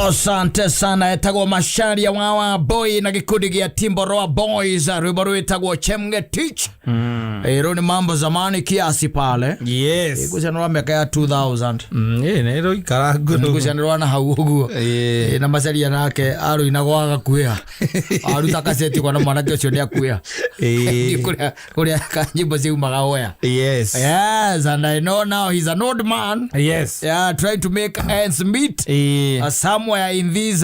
Asante sana, etagwo Macharia wa Boy na gikundi gia Timboroa Boys, rwimbo rwitagwo Chemgetich. Ĩro nĩ mambo zamani kiasi pale. Igucanĩrwa mĩaka ya 2000. Ĩ nĩ rũikara ngũrũ. Ngucanĩrwa na hau ũguo. Ĩĩ. Ĩ, na Macharia nake arũina gwa agakuĩha, aruta kaseti kwana mwanake ũcio nĩ akuĩha. Ĩĩ. Kũrĩa kũrĩa nyĩmbo ciumaga hoya. Yes, and I know now he's an old man. Yeah, trying to make ends meet. Ĩĩ. Somewhere in this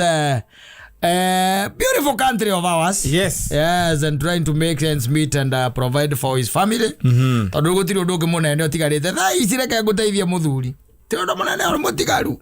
beautiful country of ours. Yes, and trying to make ends meet and provide for his family. Tondũ gũtirĩ ũndũ ũngĩ mũnene ũtigarĩte thaa ici, reke ngũteithie mũthuri, ti ũndũ mũnene ũrĩ mũtigaru.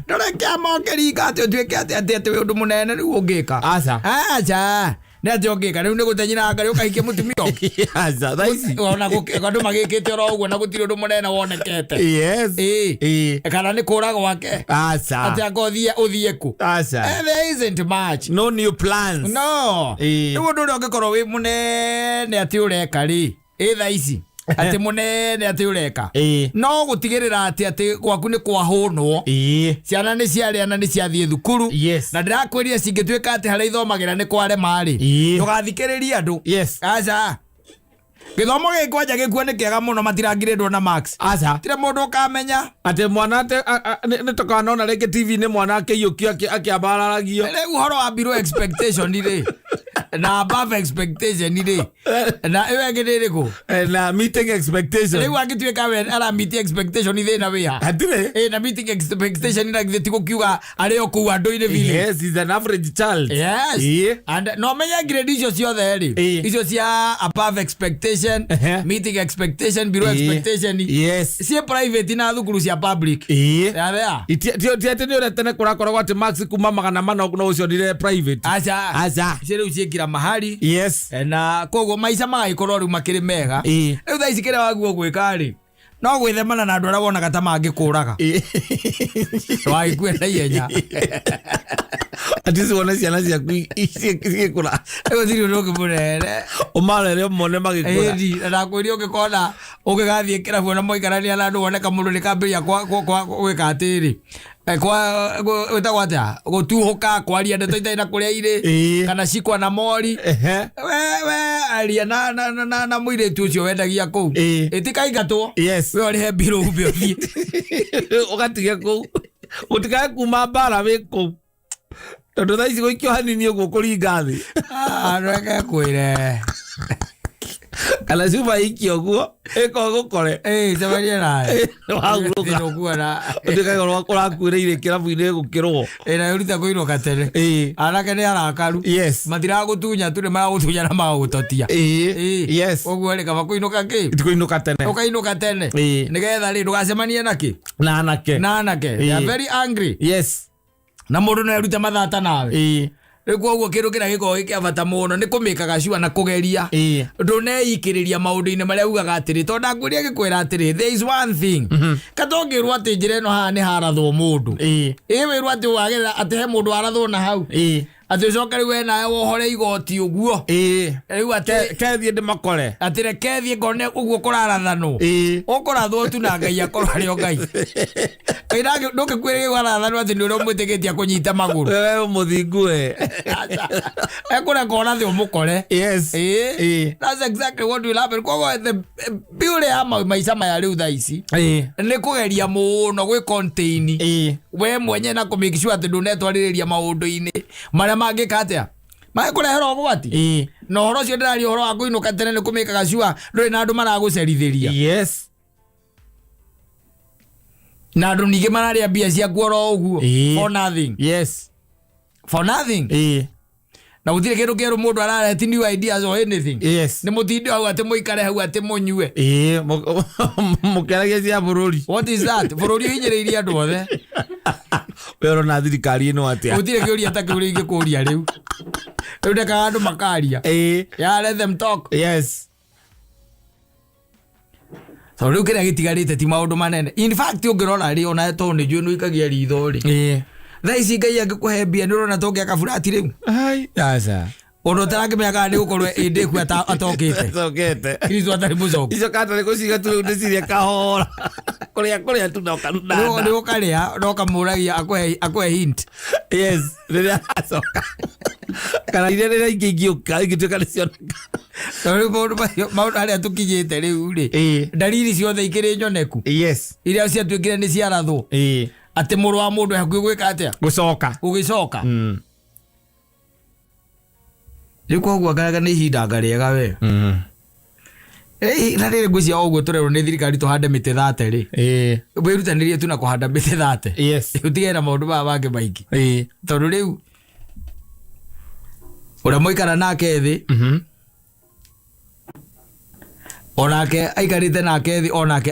Ndũreke amokĩringa atĩ ũtuĩke atĩ wĩ ũndũ mũnene rĩu ũngĩka. Aca. Aca, nĩ atĩ ũngĩka rĩu nĩ gũtenyĩra ngarĩ ũkahikie mũtumia ũngĩ. Aca thaa ici. Ona andũ magĩkĩte oro ũguo na gũtirĩ ũndũ mũnene wonekete. Ĩĩ. Kana nĩ kũra gwake. Aca. Atĩ anga ũthiĩ ũthiĩ kũ? Aca. There isn't much. No new plans. No. Rĩu ũndũ ũrĩa ũngĩkorwo wĩ mũnene atĩ ũreka rĩ, ĩ thaa ici atĩ mũnene atĩ ũreka no gũtigĩrĩra atĩ gwaku nĩ kwahũnwo, ciana nĩ ciarĩa na nĩ ciathiĩ thukuru. Na ndĩrakwĩrire cingĩtuĩka atĩ harĩa ithomagĩra nĩ kwarema rĩ, ndũgathikĩrĩrie andũ. Aca, gĩthomo gĩkĩ kwanja gĩkuo nĩ kĩega mũno, matirangirĩndwo na marks. Aca. Tire mũndũ ũkamenya. Atĩ mwana atĩ nĩ tũkanona rĩngĩ TV nĩ mwana akĩiyũkio akĩambararagio. Rĩu ũhoro wa below expectation rĩ, na above expectation rĩ, na ĩyo ĩngĩ nĩ ĩrĩkũ? Na meeting expectation. Rĩu angĩtuĩka we arameet expectation, thĩna wĩha? Hatirĩ. Ĩ, na meeting expectation na githĩ ti gũkiuga arĩ o kũu andũ-inĩ village? Yes, he's an average child. Yes. And no menye grade icio ciothe rĩ, icio cia above expectation, meeting expectation, below expectation, ciĩ private na thukuru cia public. Yathea. Ti atĩ nĩ ũrĩa tene kũrakoragwo atĩ marks kuma 400 no ũcionire private. Aca. Aca. Icio rĩu ciĩkira mahali. Na koguo maica magagĩkorwo rĩu makĩrĩ mega. Rĩu thaa ici kĩrĩa waguo gwĩka rĩ, no gwĩthemana na andũ arĩa wonaga ta mangĩkũraga, wagĩkue na ihenya. Atĩ wone ciana ciaku cigĩkũra. Rĩu gũtirĩ ũndũ ũngĩ mũnene. Ũmarere ũmone magĩkũra. Ĩni, na ndakwĩria ũngĩkona ũngĩgathiĩ kĩrabu ona mũikarania na andũ, wone kamũndũ nĩ kambĩrĩria gwĩka atĩrĩ, gwĩtagwo atĩa, gũtuhũka, kwaria ndeto itarĩ na kũrĩa irĩ, kana cikwa na mori. We aria na mũirĩtu ũcio wendagia kũu. Ĩtikaingatwo. We ũrĩhe mbirũ umbe ũthiĩ. Ũgatige kũu, gũtikae kuma mbara wĩ kũu, tondũ thaa ici gũikio hanini ũguo kũringa thĩ. Ah, reke kwĩre. Kana cuba ikio ũguo ĩko gũkore. Ĩĩ, cemania nawe. Wahurũka. Ũkuona. Ũtuĩkaga ũrakuĩrĩire kĩrabu-inĩ gũkĩrwo. Ĩ, na ũrute kũinũka tene. Anake nĩ arakaru. Matiragũtunya tu, nĩ maragũtunya na magagũtotia. Ũguo rĩ, kaba kũinũka kĩ? Kũinũka tene. Ũkainũka tene. Nĩgetha rĩ ndũgacemanie na kĩ? Na anake. Na anake. They are very angry. Na mũndũ no erute mathata nawe. Rĩu koguo kĩndũ kĩrĩa gĩkoragwo gĩ kĩa bata mũno nĩ kũmĩkaga sure na kũgeria ndũneikĩrĩria maũndũ-inĩ marĩa ugaga atĩrĩ, tondũ ndakwĩria gĩkwĩra atĩrĩ, there is one thing katongĩrwo atĩ njĩra ĩno haha nĩ harathwo mũndũ. Ĩ wĩrwo atĩ wagerera atĩ he mũndũ warathwo na hau, atĩ ũcoke rĩu we nawe wohore igoti ũguo. Rĩu atĩ Kethiĩ ndĩmakore. Atĩ reke thiĩ ngone ũguo kũrarathanwo. Ũkũrathwo tu na Ngai akorwo arĩ o Ngai. Ndũngĩkuĩrĩria warathanwo atĩ nĩ ũrĩa ũmwĩtĩkĩtie akũnyite magũrũ. Wewe mũthingu we. Ekũreka ũrathe ũmũkore. That's exactly what will happen. Koguo the beauty ya maica maya rĩu thaa ici nĩ kũgeria mũno gwĩ contain we mwenye na kũ make sure atĩ ndũnetwarĩrĩria maũndũ-inĩ marĩa mangĩka atĩa, mangĩkũrehera ũgwati. Na ũhoro ũcio ndĩraria, ũhoro wa kũinũka tene, nĩ kũmĩkaga sure ndũrĩ na andũ maragũcerithĩria. Na andũ ningĩ mararĩa mbia ciaku oro ũguo. For nothing. For nothing. Na gũtirĩ kĩndũ kĩerũ mũndũ ararehe, ti new ideas or anything. Nĩ mũtinde hau atĩ mũikare hau atĩ mũnyue. Ĩĩ, mũkĩaragia cia bũrũri. What is that? Bũrũri ũhinyĩrĩirie andũ othe. We ũrona thirikari ĩno atĩa? Gũtirĩ kĩũria ta kĩu rĩngĩkũria rĩu. Rĩu ndekaga andũ makaria. Yeah, let them talk. Tondũ rĩu kĩrĩa gĩtigarĩte ti maũndũ manene. In fact, ũngĩrora rĩ, ona tondũ nĩ njũĩ nĩ ũikagia ritho rĩ, thaa ici Ngai angĩkũhe mbia, nĩ ũrona tũngĩaka burati rĩu? Ai, aca. Ũndũ ũtarakĩmenya kana nĩ gũkorwo ĩndĩ ku atokĩte. Cokete. Kristo atarĩ mũcoku. Icio kata nĩ gũciga tu rĩu ndĩcirie kahora. Kũrĩa kũrĩa tu na ũkaruna Nĩ nda. ũkarĩa na ũkamũragia akũhe hint. Yes, rĩrĩa aracoka. Kana iria rĩrĩa ingĩ ingĩũka ingĩtuĩka nĩ cioneka. Tondũ rĩu maũndũ macio, maũndũ harĩa tũkinyĩte rĩu rĩ, Ĩĩ. ndariri ciothe ikĩrĩ nyoneku. Yes. Iria ciatuĩkire nĩ ciarathwo. Ĩĩ. Atĩ mũrũ wa mũndũ e hakuhĩ gwĩka atĩa? Gũcoka. Gũgĩcoka. Rĩu koguo ngaraga nĩ ihinda rĩega we. Na rĩrĩ ngwĩciria o ũguo tũrerwo nĩ thirikari tũhande mĩtĩ 30 rĩ. Ĩĩ. Wĩrutanĩrie tu na kũhanda mĩtĩ 30. Yes. Ũtigane na maũndũ maya mangĩ maingĩ. Ĩĩ. Tondũ rĩu ũrĩa mũikara nake thĩ onake aikarĩte nake thĩ onake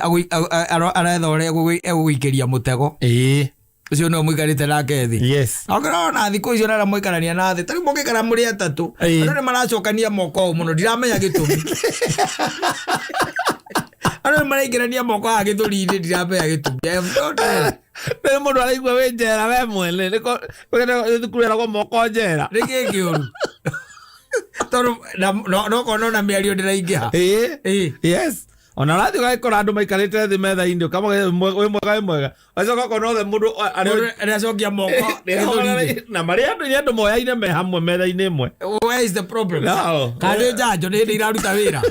aretha ũrĩa egũgũikĩria mũtego. Ĩĩ. Ũcio nĩwe mũikarĩte nake thĩ. Yes. Okorwo ona thikũ icio na arĩa mũikarania na thĩ, ta rĩu mũngĩikara mũrĩ atatũ, Ĩĩ. andũ nĩ maracokania moko ũũ mũno, ndiramenya gĩtũmi. Andũ nĩ maraingĩrania moko haha gĩthũri-inĩ, ndiramenya gĩtũmi. I have no idea. Rĩrĩa mũndũ araigua wĩ njera we mwene, nĩko thukuru ĩragwo moko njera. Nĩ kĩĩ kĩũru? Tondũ no okorwo na mĩario ndĩraingĩha. Ĩĩ. Ĩĩ. Yes. Ona ũrathiĩ ũgagĩkora andũ maikarĩte thĩ metha-inĩ ũkamauga wĩ mwega wĩ mwega. Ũgacoka ũkona othe mũndũ arĩ Mũndũ nĩacokia moko gĩthũri-inĩ. na marĩ andũ nĩ andũ moyaine me hamwe metha-inĩ ĩmwe. Where is the problem? No. Kana nĩ njanjo nĩ hĩndĩ iraruta wĩra.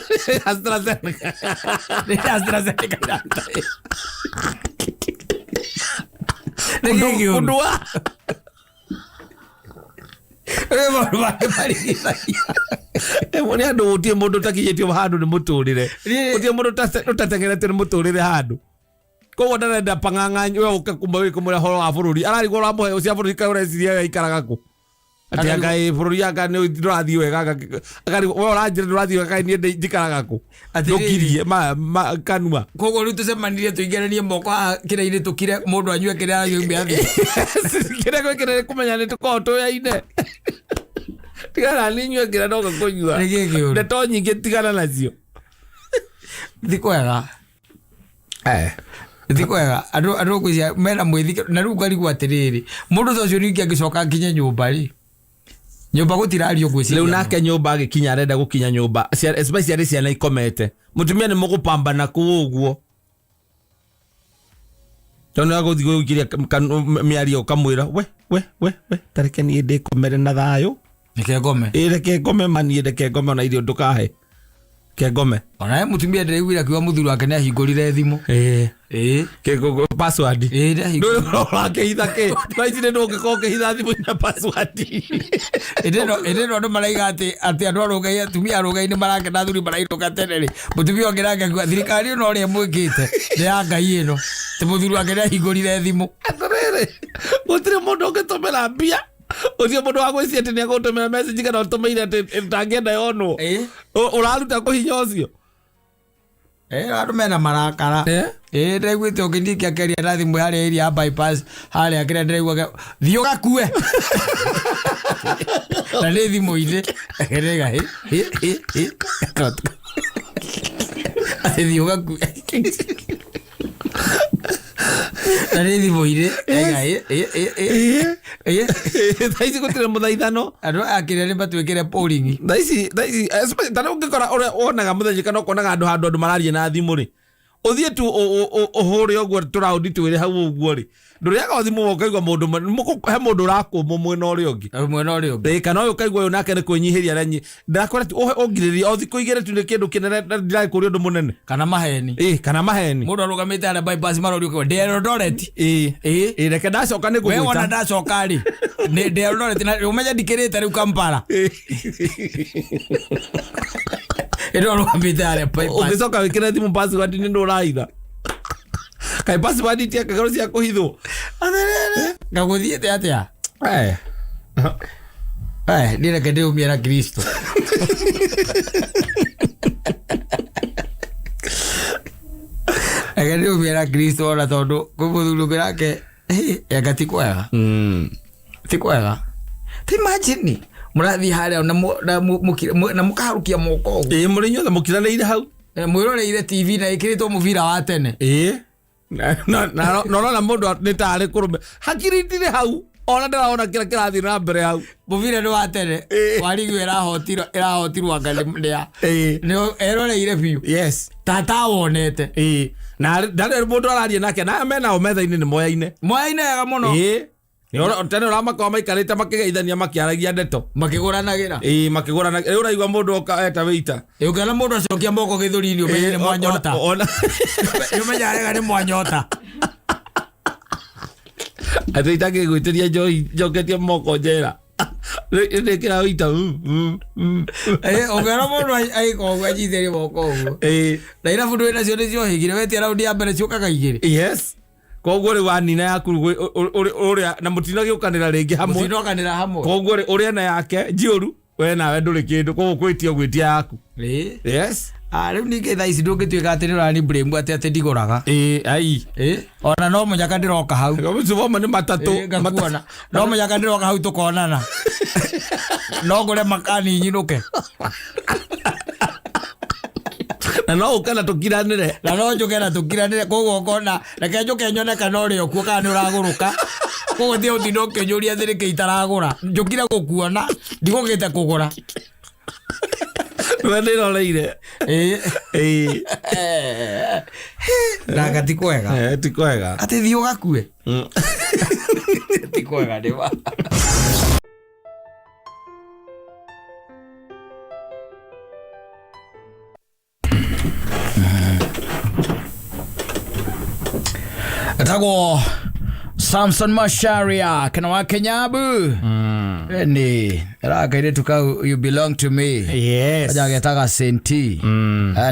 AstraZeneca. Nĩ AstraZeneca iraruta wĩra. Nĩ kĩĩ kĩũru? Ũndũ wa Rĩu maũndũ mangĩ marigithagia. Ĩmwe nĩ andũ gũtirĩ mũndũ ũtakinyĩtio handũ nĩ mũtũrĩre. Gũtirĩ mũndũ ũtatengeretio nĩ mũtũrĩre handũ. Koguo ndarenda pang'ang'a we ũke kumba wĩ kũmwĩra ũhoro wa bũrũri. Ararigwo ũramũhe cia bũrũri kaĩ ũreciria we aikaraga kũ? Atĩ anga ĩ bũrũri anga nĩ ndũrathiĩ wega anga akarigwo we ũranjĩra ndũrathiĩ wega kaĩ niĩ njikaraga kũ? Atĩrĩrĩ. Ndũkirie ma kanua. Koguo rĩu tũcemanirie tũingĩranie moko haha kĩrĩa-inĩ tũkire mũndũ anyue kĩrĩa aranyua oime athiĩ. Kĩrĩa gwĩkĩra nĩ kũmenya nĩ tũkoragwo tũyaine. Tigana na niĩ nyue kĩrĩa ndoka kũnyua. Nĩ kĩĩ kĩũru? Ndeto nyingĩ tigana nacio. Ti kwega. Ti kwega. Andũ andũ ngwĩciria mena mwĩthikĩro na rĩu ngarigwo atĩrĩrĩ, mũndũ ta ũcio ningĩ angĩcoka akinye nyũmba rĩ, nyũmba gũtirario ngwĩciria. Rĩu nake nyũmba agĩkinya arenda gũkinya nyũmba especially arĩ ciana ikomete mũtumia nĩ mũgũpambana kũu ũguo tondũ nĩ agũthiĩ gũikĩria mĩario ũkamwĩra we we we we tareke niĩ ndĩkomere na thayũ. Reke ngome. Ĩ reke ngome ma niĩ reke ngome ona irio ndũkahe reke ngome. Ona we mũtumia ndĩraiguire akiuga mũthuri wake nĩ ahingũrire thimũ. Ĩ. Ĩ. Password. Ĩ, nĩ ahingũrire. Ũrakĩhitha kĩ? Thaa ici nĩ ndũngĩkorwo ũkĩhitha thimũ ina password. Ĩndĩ ĩno andũ maraiga atĩ andũ arũgai, atumia arũgai nĩ marakena athuri marainũka tene rĩ. Mũtumia ũngĩ nake akiuga thirikari ĩno ũrĩa ĩmwĩkĩte nĩ ya Ngai ĩno. Atĩ mũthuri wake nĩ ahingũrire thimũ. Atĩrĩrĩ, gũtirĩ mũndũ ũngĩtũmĩra mbia. Gũtirĩ mũndũ wa gwĩciria atĩ nĩ egũtũmĩra message kana ũtũmĩire atĩ ndangĩenda yonwo. Ĩ. Ũraruta kũ hinya ũcio? Andũ mena marakara. Ĩ, ndĩraiguĩte ũngĩ ningĩ akĩaria na thimũ harĩa area ya bypass, harĩa kĩrĩa ndĩraigua thiĩ ũgakue. Na nĩ thimũ-inĩ. Akĩrega, hĩ, hĩ, hĩ, hĩ. Atĩ thiĩ ũgakue. Na nĩ thimũ-inĩ. Ega, hĩ, hĩ, hĩ, hĩ. Ĩ. Thaa ici gũtirĩ mũthaithano. Andũ aya kĩrĩa nĩ matuĩkĩre polling. Thaa ici, thaa ici, especially, ta rĩu ũngĩkora ũrĩa wonaga mũthenya kana ũkonaga handũ handũ andũ mararia na thimũ rĩ, ũthiĩ tu ũhũre ũguo tũraũndi twĩrĩ hau ũguo rĩ, ndũrĩaga o thimũ ũkaigua mũndũ he mũndũ ũrakũmwo mwena ũrĩa ũngĩ. Mwena ũrĩa ũngĩ. Ĩ, kana ũyũ ũkaigua ũyũ nake nĩ kwĩnyihĩria arenyi. Ndakora tu, ũngirĩrĩria o thikũ igĩrĩ tu nĩ kĩndũ kĩnene na ndiragĩkũria ũndũ mũnene. Kana maheni. Ĩ, kana maheni. Mũndũ arũgamĩte harĩa bypass marorio ũkauga, ndĩ Eldoret. Ĩ. Ĩ. Ĩ, reke ndacoka nĩ We wona ngũgwĩta. ndacoka rĩ, nĩ ndĩ Eldoret na ũmenye ndikĩrĩte rĩu Kampala. Ĩno arũgamĩte harĩa bypass. Ũngĩcoka wĩkĩre thimũ password nĩ ndũraitha. Kaĩ password itiakagĩrwo cia kũhithwo. Atĩrĩrĩ, ngagũthiĩte atĩa? Niĩ reke ndĩũmie na Kristo. Reke ndĩũmie na Kristo ona tondũ kwĩ mũthuri ũngĩ nake, anga ti kwega. Ti kwega. Ti imagine, mũrathiĩ harĩa na mũkaharũkia moko ũguo. Ĩ, mũrĩ inyuothe mũkiranĩire hau. Mwĩroreire TV na ĩkĩrĩtwo mũbira wa tene. Ĩ. Na ũrona mũndũ nĩ tarĩ kũrũme. Hakiri itirĩ hau. Ona ndĩraona kĩrĩa kĩrathiĩ na mbere hau. Mũbira nĩ wa tene. Ĩĩ. Wa rigi ĩrahotirwo ĩrahotirwo anga nĩ Ĩĩ. nĩ eroreire biũ. Yes. Tata wonete. Ĩĩ. Na ndarĩ mũndũ araria nake na aya menao metha-inĩ nĩ moyaine. Moyaine wega mũno. Ĩĩ. Nĩ tene ũramakorwo maikarĩte makĩgeithania makĩaragia ndeto. Makĩgũranagĩra. Ĩĩ, makĩgũrana. Rĩu ũraigua mũndũ oka eta wĩita. Ũngĩona mũndũ acokia moko gĩthũri-inĩ ũmenye nĩ mwanyota. Ũmenye arega nĩ mwanyota. Atĩ itangĩgwĩtĩria njohi njoketie moko njera. Ndĩkĩra wĩita. Ũngĩona mũndũ agĩka ũguo anyitĩrie moko ũguo. Ĩĩ. Na irabu ndũĩ nacio nĩ ciohĩgire wetia raundi ya mbere ciũkaga igĩrĩ. Yes. Koguo rĩu wanina yaku ũrĩa na mũtinagĩũkanĩra rĩngĩ hamwe. Mũtinokanĩra hamwe. Koguo rĩ ũrĩa na yake njiũru we nawe ndũrĩ kĩndũ koguo kwĩtia gwĩtia yaku. Ĩĩ. Yes. Ah, rĩu ningĩ thaa ici ndũngĩtuĩka atĩ nĩ ũrani blame atĩ atĩ ndigũraga. Ĩĩ, ai. Ĩĩ. Ona no mũnyaka ndĩroka hau. Mũcuba nĩ matatũ. Ĩĩ, ngakuona. No mũnyaka ndĩroka hau tũkonana. No ngũre makani nyinũke. Na no ũke na tũkiranĩre. Na no njũke na tũkiranĩre koguo ũkona reke njũke nyone kana ũrĩ o kuo kana nĩ ũragũrũka. Koguo tiga gũtinda ũkĩnjũria atĩ nĩkĩ itaragũra. Njũkire gũkuona ndigũkĩte kũgũra. We nĩroreire. Ĩĩ. Ĩĩ. Nanga ti kwega. Ti kwega. Atĩ thiĩ ũgakue. Ti kwega nĩ ma. Etagwo Samson Macharia kana wa Kenyabu. Ni rakairĩtu kau you belong to me. Yes. Aja senti.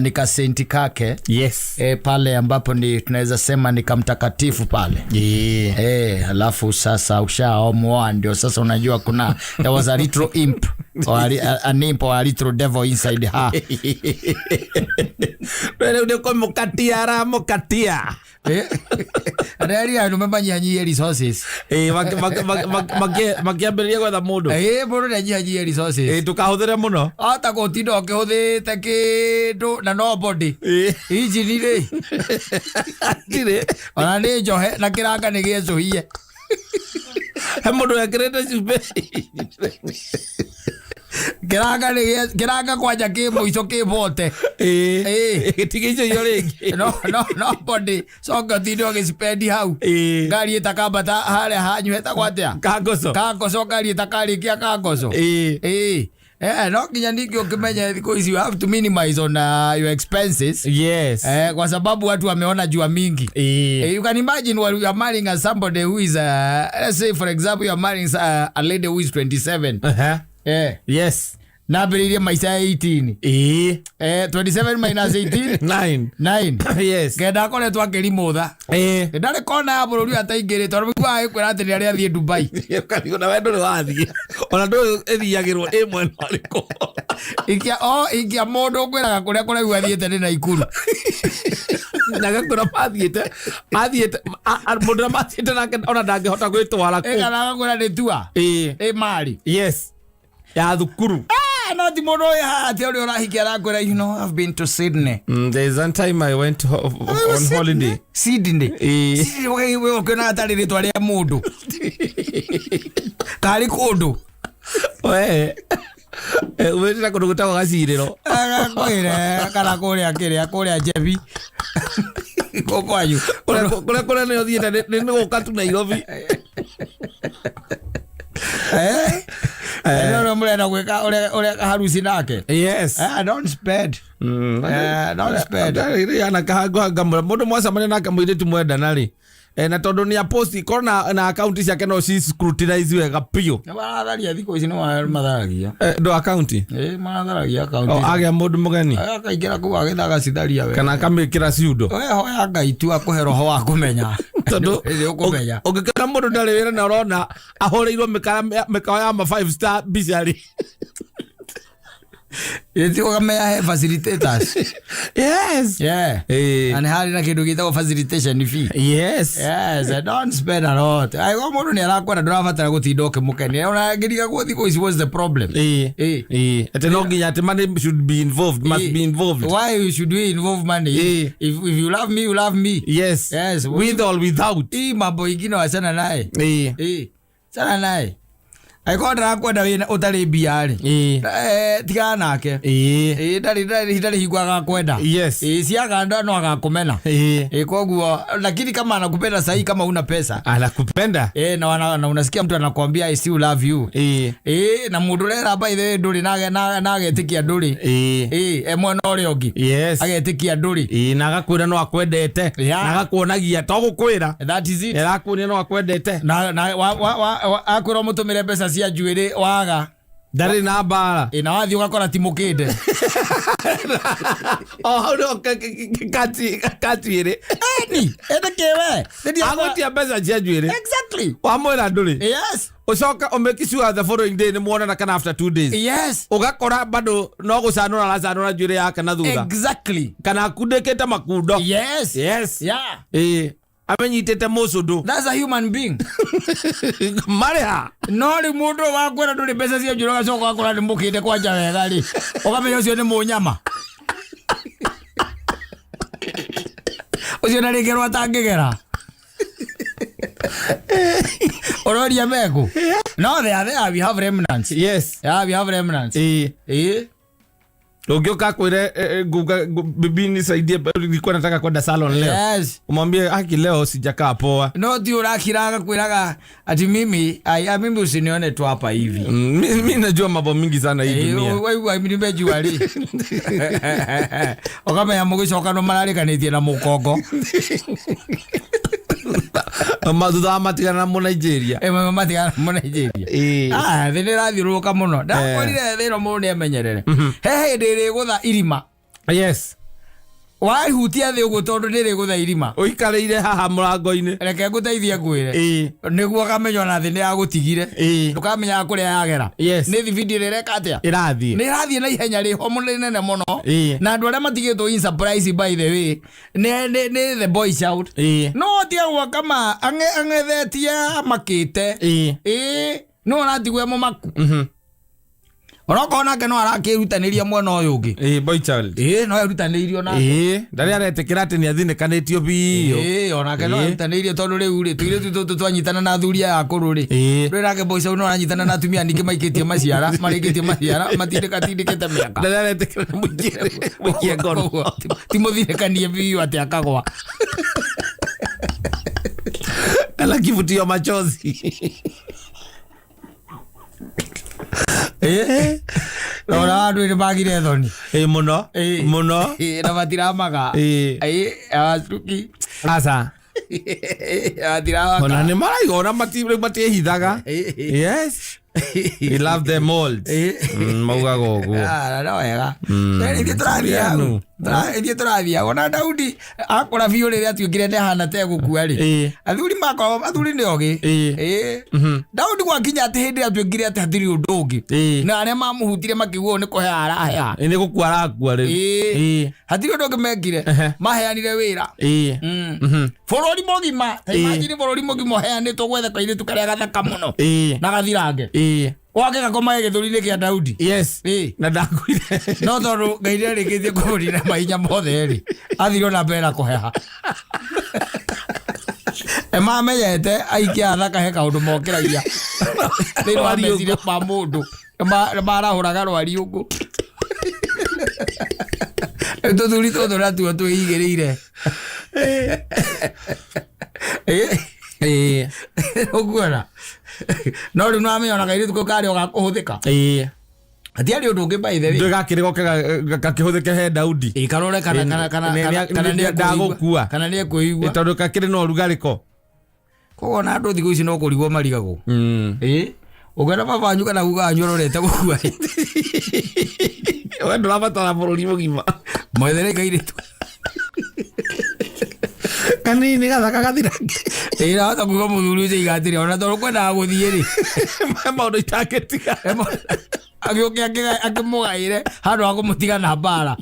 Ni kasenti kake. Yes. Pale ambapo ni tunaweza sema ni kamtakatifu pale. Yeah. Alafu sasa ushaomoa ndio sasa unajua kuna there was a little imp or an imp or a little devil inside her. Rĩu nĩ kũmũkatia aramũkatia. Arĩa andũ mamanyihanyihie resources. Ĩĩ, makĩambĩrĩria gwetha mũndũ. Mũndũ nĩanyihanyihie resources. Ĩĩ, ndũkahũthĩre mũno. Ata gũtinda ũkĩhũthĩte kĩndũ na nobody. Ĩĩ. Injini rĩ. Ndirĩ. Ona nĩ njohe na kĩranga nĩ gĩecũhie. He mũndũ wekĩrĩte cumbĩ. Kĩranga nĩ kĩranga kwanja kĩ mũico kĩ bote. Ĩĩ. Ĩĩ. Gĩtigĩicũhio rĩngĩ. No, no, nobody. Coka ũtinde ũgĩcipendi hau. Ĩĩ. Ngari ĩtakambata harĩa hanyu hetagwo atĩa? Kangoco. Kangoco ngari ĩtakarĩkia kangoco. Ĩĩ. Ĩĩ. No nginya ningĩ ũkĩmenye thikũ ici you have to minimize on your expenses. Yes. Kwa sababu watu wameona jua mingi. Ĩĩ. You can imagine while you are marrying a somebody who is let's say for example you are marrying a lady who is 27. Uh-huh. Yes. Nambĩrĩirie maica ya 18. Ĩĩ. 27 minus 18 9. 9. Yes. Kenda akoretwo akĩrimũtha. Ĩĩ. Ndarĩ kona ya bũrũri ũyũ ataingĩrĩte tondũ mũiguaga agĩkwĩra atĩ nĩ arĩa athiĩ Dubai. Ũkarigwo na we ndũrĩ wathiĩ. Ona ndũĩ ĩthiagĩrwo ĩ mwena ũrĩkũ. Ikia o ikia mũndũ ũkwĩraga kũrĩa kũraihu athiĩte nĩ Naikuru. Na agakwĩra mathiĩte mũndũ ũrĩa mathiĩte nake ona ndangĩhota gwĩtwara kũu. Ĩkana agakwĩra nĩ tua. Ĩĩ. Ĩ mari. Yes. Ya thukuru. No ti mũndũ ũyũ haha atĩ ũrĩa ũrahikia arakwĩra you know I've been to Sydney. There's one time I went on holiday. Sydney. Ĩĩ. Sydney we ũkĩona atarĩ rĩtwa rĩa mũndũ. Karĩ kũndũ. We. Umĩte kũndũ gwĩtagwo gacirĩro. Agakwĩra kana kũrĩa kĩrĩa kũrĩa Njebi. Kũ kwanyu. Kũrĩa kũrĩa nĩ ũthiĩte nĩ gũka tu Nairobi. No mũrenda gwĩka ũrĩa harusi nake. Yes. Don't spend. Don't spend. Yana kahango ngamũra mũndũ mwacemania nake mũirĩtu mwendana rĩ. Na tondũ nĩ aposti korwo na akaunti ciake no ci scrutinize wega biũ. Nĩ maratharia thikũ ici nĩ matharagia. Ndo akaunti? Matharagia akaunti. Agĩa mũndũ mũgeni. Akaingĩra kũu agĩthagacitharia we. Kana akamĩkĩra ciundo. We hoya Ngai tu akũhe roho wa kũmenya. Tondũ Nĩ ũkũmenya. ũngĩkora mũndũ ndarĩ wĩra na ũrona ahũrĩirwo mĩkawa ya ma 5 star mbica rĩ. Ĩti ũkamenya he facilitators. Yes. Yeah. Na nĩ harĩ na kĩndũ gĩtagwo facilitation fee. Yes. Yes, and don't spend a lot. Aigo mũndũ nĩ arakwenda ndũrabatara gũtinda ũkĩmũkenia. Ona ngĩrigagwo thikũ ici what's the problem? Ĩĩ. Atĩ no nginya atĩ money should be involved, must be involved. Why should we involve money? If you love me, you love me. Yes. Yes. With or without. Hii mambo ingine wachana naye. Ĩĩ. Chana naye. Angĩkorwo ndarakwenda wĩna ũtarĩ mbia rĩ, tigana nake. Ndarĩ hingo agakwenda. Ciaga no agakũmena. Koguo lakini kama anakupenda sahi kama una pesa, Anakupenda. Na unasikia mtu anakuambia I still love you. Na mundu ũrera by the way ndũrĩ na agetĩkia ndũrĩ. E mwena ũrĩa ũngĩ. Agetĩkia ndũrĩ. Na agakwĩra no akwendete. Na agakuonagia to gũkwĩra. That is it. Arakuonia no akwendete. Na akwĩra ũmũtũmĩre mbeca cia njuĩrĩ waga. Ndarĩ na mbara. Na wathiĩ ũgakora ti mũkĩnde. O hau nĩho katuĩrĩ. Eni, ende kĩwe. Agũtia mbeca cia njuĩrĩ. Exactly. Wamwĩra ndũrĩ. Yes. Ũcoka ũmake sure the following day nĩ muonana kana after 2 days. Yes. Ũgakora bado no gũcanũra aracanũra njuĩrĩ yake na thutha. Exactly. Kana akundĩkĩte makundo. Yes. Yes. Yeah. Amenyitĩte mũcũndũ. That's a human being. Marĩ ha? No rĩu mũndũ ũyũ wakwĩra ndũrĩ mbeca cia njuĩrĩ ũgacoka ũgakora nĩ mũkĩnde kwanja wega rĩ, ũkamenya ũcio nĩ mũnyama. Ũcio na rĩngĩ rwa atangĩgera. Ũroria meku? No, they are there. We have remnants. Yes. Yeah, we have remnants. Ũngĩũka akwĩre, nguga, bibi nisaidie, nilikuwa nataka kwenda salon leo. Yes. Umwambie haki leo sijakaa poa. No ti ũrakira agakwĩraga ati mimi, ai, mimi usinione tu hapa hivi. Mi najua mambo mingi sana hii dunia. Wewe nimejua ri. Ũkamenya mũgĩcoka no mararĩkanĩtie na mũkongo. Ma thutha wa matigana na mũ Nigeria. Matigana na mũ Nigeria. Thĩ nĩ ĩrathiũrũrũka mũno. Ndakorire thĩ ĩno mũndũ nĩemenyerere. He hĩndĩ ĩrĩgũtha irima. Yes. Waihutia thĩ ũguo tondũ nĩ ĩrĩgũtha irima. Ũikarĩire haha mũrango-inĩ. Reke ngũteithie ngwĩre. Nĩguo ũkamenya ona thĩ nĩ yagũtigire. Ndũkamenyaga kũrĩa yagera. Yes. Nĩ thibindi ĩrĩa ĩreka atĩa? Ĩrathiĩ. Nĩ ĩrathiĩ na ihenya rĩho mũno rĩnene mũno. Na andũ arĩa matigĩtwo in surprise by the way, nĩ the boy child. No tigagwo kama ang'ethetie amakĩte. No ũratigwo e mũmaku. Onokorwo nake no arakĩrutanĩria mwena ũyũ ũngĩ. Boy child. No erutanĩirie onake. Ndarĩ aretĩkĩra atĩ nĩathinĩkanĩtio biũ. Onake no erutanĩirie tondũ rĩu rĩ, tũirĩtu tũtũ twanyitana na athuri aya akũrũ rĩ. Rĩu nake boy child no aranyitana na atumia ningĩ maikĩtie maciara, marĩkĩtie maciara, matindĩkatindĩkĩte mĩaka. Ndarĩ aretĩkĩra nĩ mũikie ngoro. Koguo, ti mũthinĩkanie biũ atĩ akagwa. Kana kivutio machozi. Rora andũ nĩ magire thoni. Mũno. Mũno. Na matiramaga. Acuki. Aca. Matiramaga. Ona nĩ maraiga, ona matiĩhithaga. Yes. We love them all. Maugaga ũguo. No wega. Ithuĩ tũrathiĩ hau. Ithuĩ tũrathiĩ hau. Ona Daudi akũra biũ rĩrĩa atuĩkire nĩ ahana ta egũkua rĩ. Athuri makoragwo, athuri nĩ ogĩ. Daudi gwakinya atĩ hĩndĩ ĩrĩa atuĩkire atĩ hatirĩ ũndũ ũngĩ. Na arĩa mamũhutirie makĩigua ũũ nĩ kũhea arahea. Nĩ gũkua arakua rĩu. Hatirĩ ũndũ ũngĩ mekire. Maheanire wĩra. Bũrũri mũgima. Ta imagine bũrũri mũgima ũheanĩtwo gwetha kairĩtu karĩa gathaka mũno. Na gathirange. Gwake gakoma gĩthũri-inĩ kĩa Daudi. Yes. Na ndakuire. No tondũ Ngai nĩarĩkĩtie kũmũnina mahinya mothe rĩ, athire ona mbere na kũheha. Mamenyete aikia athaka he kaũndũ mokĩragia. Thĩinĩ wa meciria ma mũndũ. Nĩmarahũraga rwariũngũ. Rĩu tũthuri tũtũ natuo twĩigĩrĩire. Ũkuona? No rĩu nĩwamenya ona kairĩtu kau karĩ o ga kũhũthĩka. Hatiarĩ ũndũ ũngĩ by the way. Ndũĩ gakĩrĩ goke gakĩhũthĩke he Daudi. Karore kana nĩ Ndagũkua. Kana nĩ ekũigua. Tondũ kakĩrĩ na ũrugarĩ ko. Koguo ona andũ thikũ ici no kũrigwo marigagwo. Ũngĩona baba wanyu kana guka wanyu ũrorete gũkua. We ndũrabatara bũrũri mũgima. Mwethere kairĩtu. Kanini gathaka gathirange. Nahota kuga mũthuri ũcio aiga atĩrĩ, ona tondũ kwendaga gũthiĩ rĩ. Maũndũ itangĩtiga. Agĩũke akĩmũgaĩre handũ ha kũmũtiga na mbara.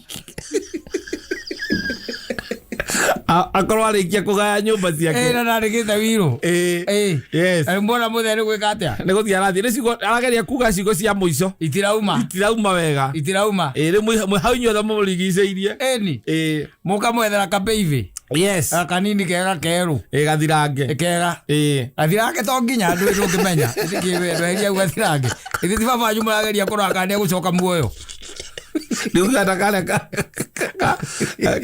Akorwo arĩkia kũgaya nyũmba ciake. Na ndarĩkĩte wirũ. Yes. Mbona mũthee nĩ gwĩka atĩa? Nĩ gũthiĩ arathiĩ. Nĩ ciugo, arageria kuga ciugo cia mũico. Itirauma. Itirauma wega. Itirauma. Rĩu mwĩ hau inyuothe mũrigicĩirie. Ĩni. Mũkamwethera kabeithi. Yes. Kanini kega kerũ. Ĩ gathirange. Kega. Ĩ. Gathirange to nginya andũ ndũngĩmenya. Ndweheria gathirange. Ithuĩ ti baba wanyu mũrageria kũrora kana nĩegũcoka muoyo. Nĩũgata karĩa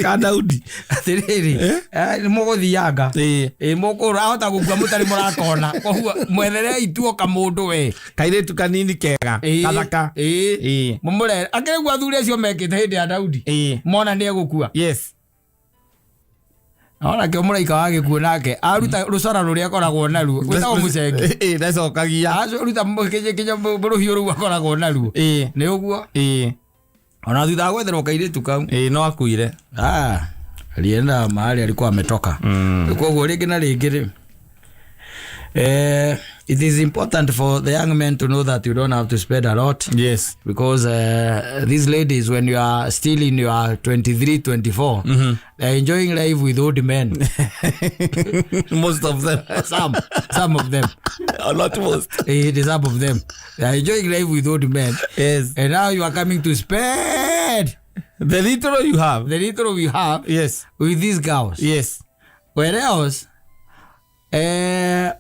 ka Daudi. Atĩrĩrĩ, nĩ mũgũthianga. Ĩ. Ĩ mũkũrũ ahota gũkua mũtarĩ mũrakona. Koguo mwetherei tu o kamũndũ we. Kairĩtu kanini kega. Gathaka. Ĩ. Ĩ. Mũmũrere. Akĩrĩ guo athuri acio mekĩte hĩndĩ ya Daudi. Ĩ. Mona nĩegũkua. Yes. Ona kĩo mũraika wa gĩkuũ nake aruta rũcora rũrĩa akoragwo naruo gwĩtagwo mũcengi. Ĩ ndacokagia. Aruta kinya rũhiũ rũu akoragwo naruo. Ĩ. Nĩ ũguo. Ĩ. Ona thutha wa gwetherwo kairĩtu kau. Ĩ no akuire. Ah, alienda mahali alikuwa ametoka. Koguo rĩngĩ na rĩngĩ rĩ, it is important for the young men to know that you don't have to spend a lot. Yes. Because these ladies, when you are still in your 23, 24, they're enjoying life with old men. Most of them. Some of them. A lot most. Some of them. They are enjoying life with old men. Yes. And now you are coming to spend The little you have. the little we have Yes. with these girls. Yes. Whereas,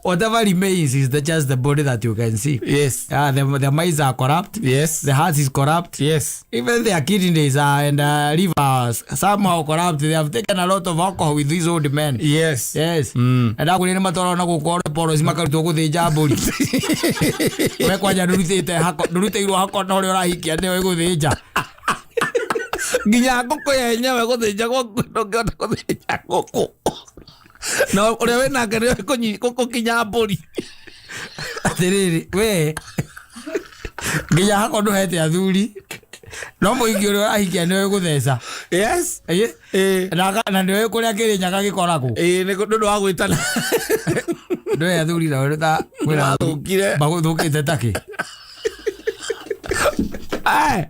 whatever remains is just the body that you can see. Yes. The minds are corrupt. Yes. The heart is corrupt. Yes. Even their kidneys are and livers somehow corrupt. They have taken a lot of alcohol with these old men. Yes. Yes. And akuri nĩ matwarwo na gũkũ poroci makarutwo gũthĩnja mbũri. We kwanja ndũrutĩte hako, ndũrutĩirwo hako na ũrĩa ũrahikia nĩwe gũthĩnja. Nginya ngũkũ yenyewe gũthĩnja gwaku ndũngĩhota gũthĩnja ngũkũ. Na ũrĩa wĩnake nĩwe gũkinya mbũri. Atĩrĩrĩ, we nginya hako ndũhete athuri. No mũhiki ũrĩa ũrahikia nĩwe gũtheca. Yes. Ĩ? Ĩ. Na nĩwe kũrĩa Kĩrĩnyaga gĩkoragwo. Ĩ nĩ ũndũ wa gwĩtana. Ndũĩ athuri nao nĩ ta kwĩna Mathũkire. magũthũkĩte takĩ. Ai.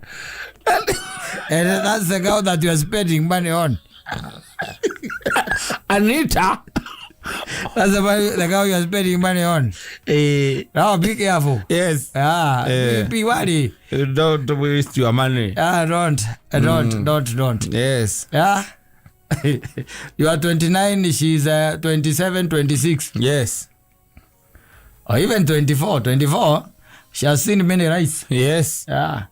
And that's the girl that you are spending money on. Anita. That's the girl you are spending money on. Eh. Now be careful. Yes. Ah, Eh. be worried. Don't waste your money. Ah, don't. Don't. Yes. Yeah. You are 29, she's 27, 26. Yes. Or even 24. 24, she has seen many rights. Yes. Yeah.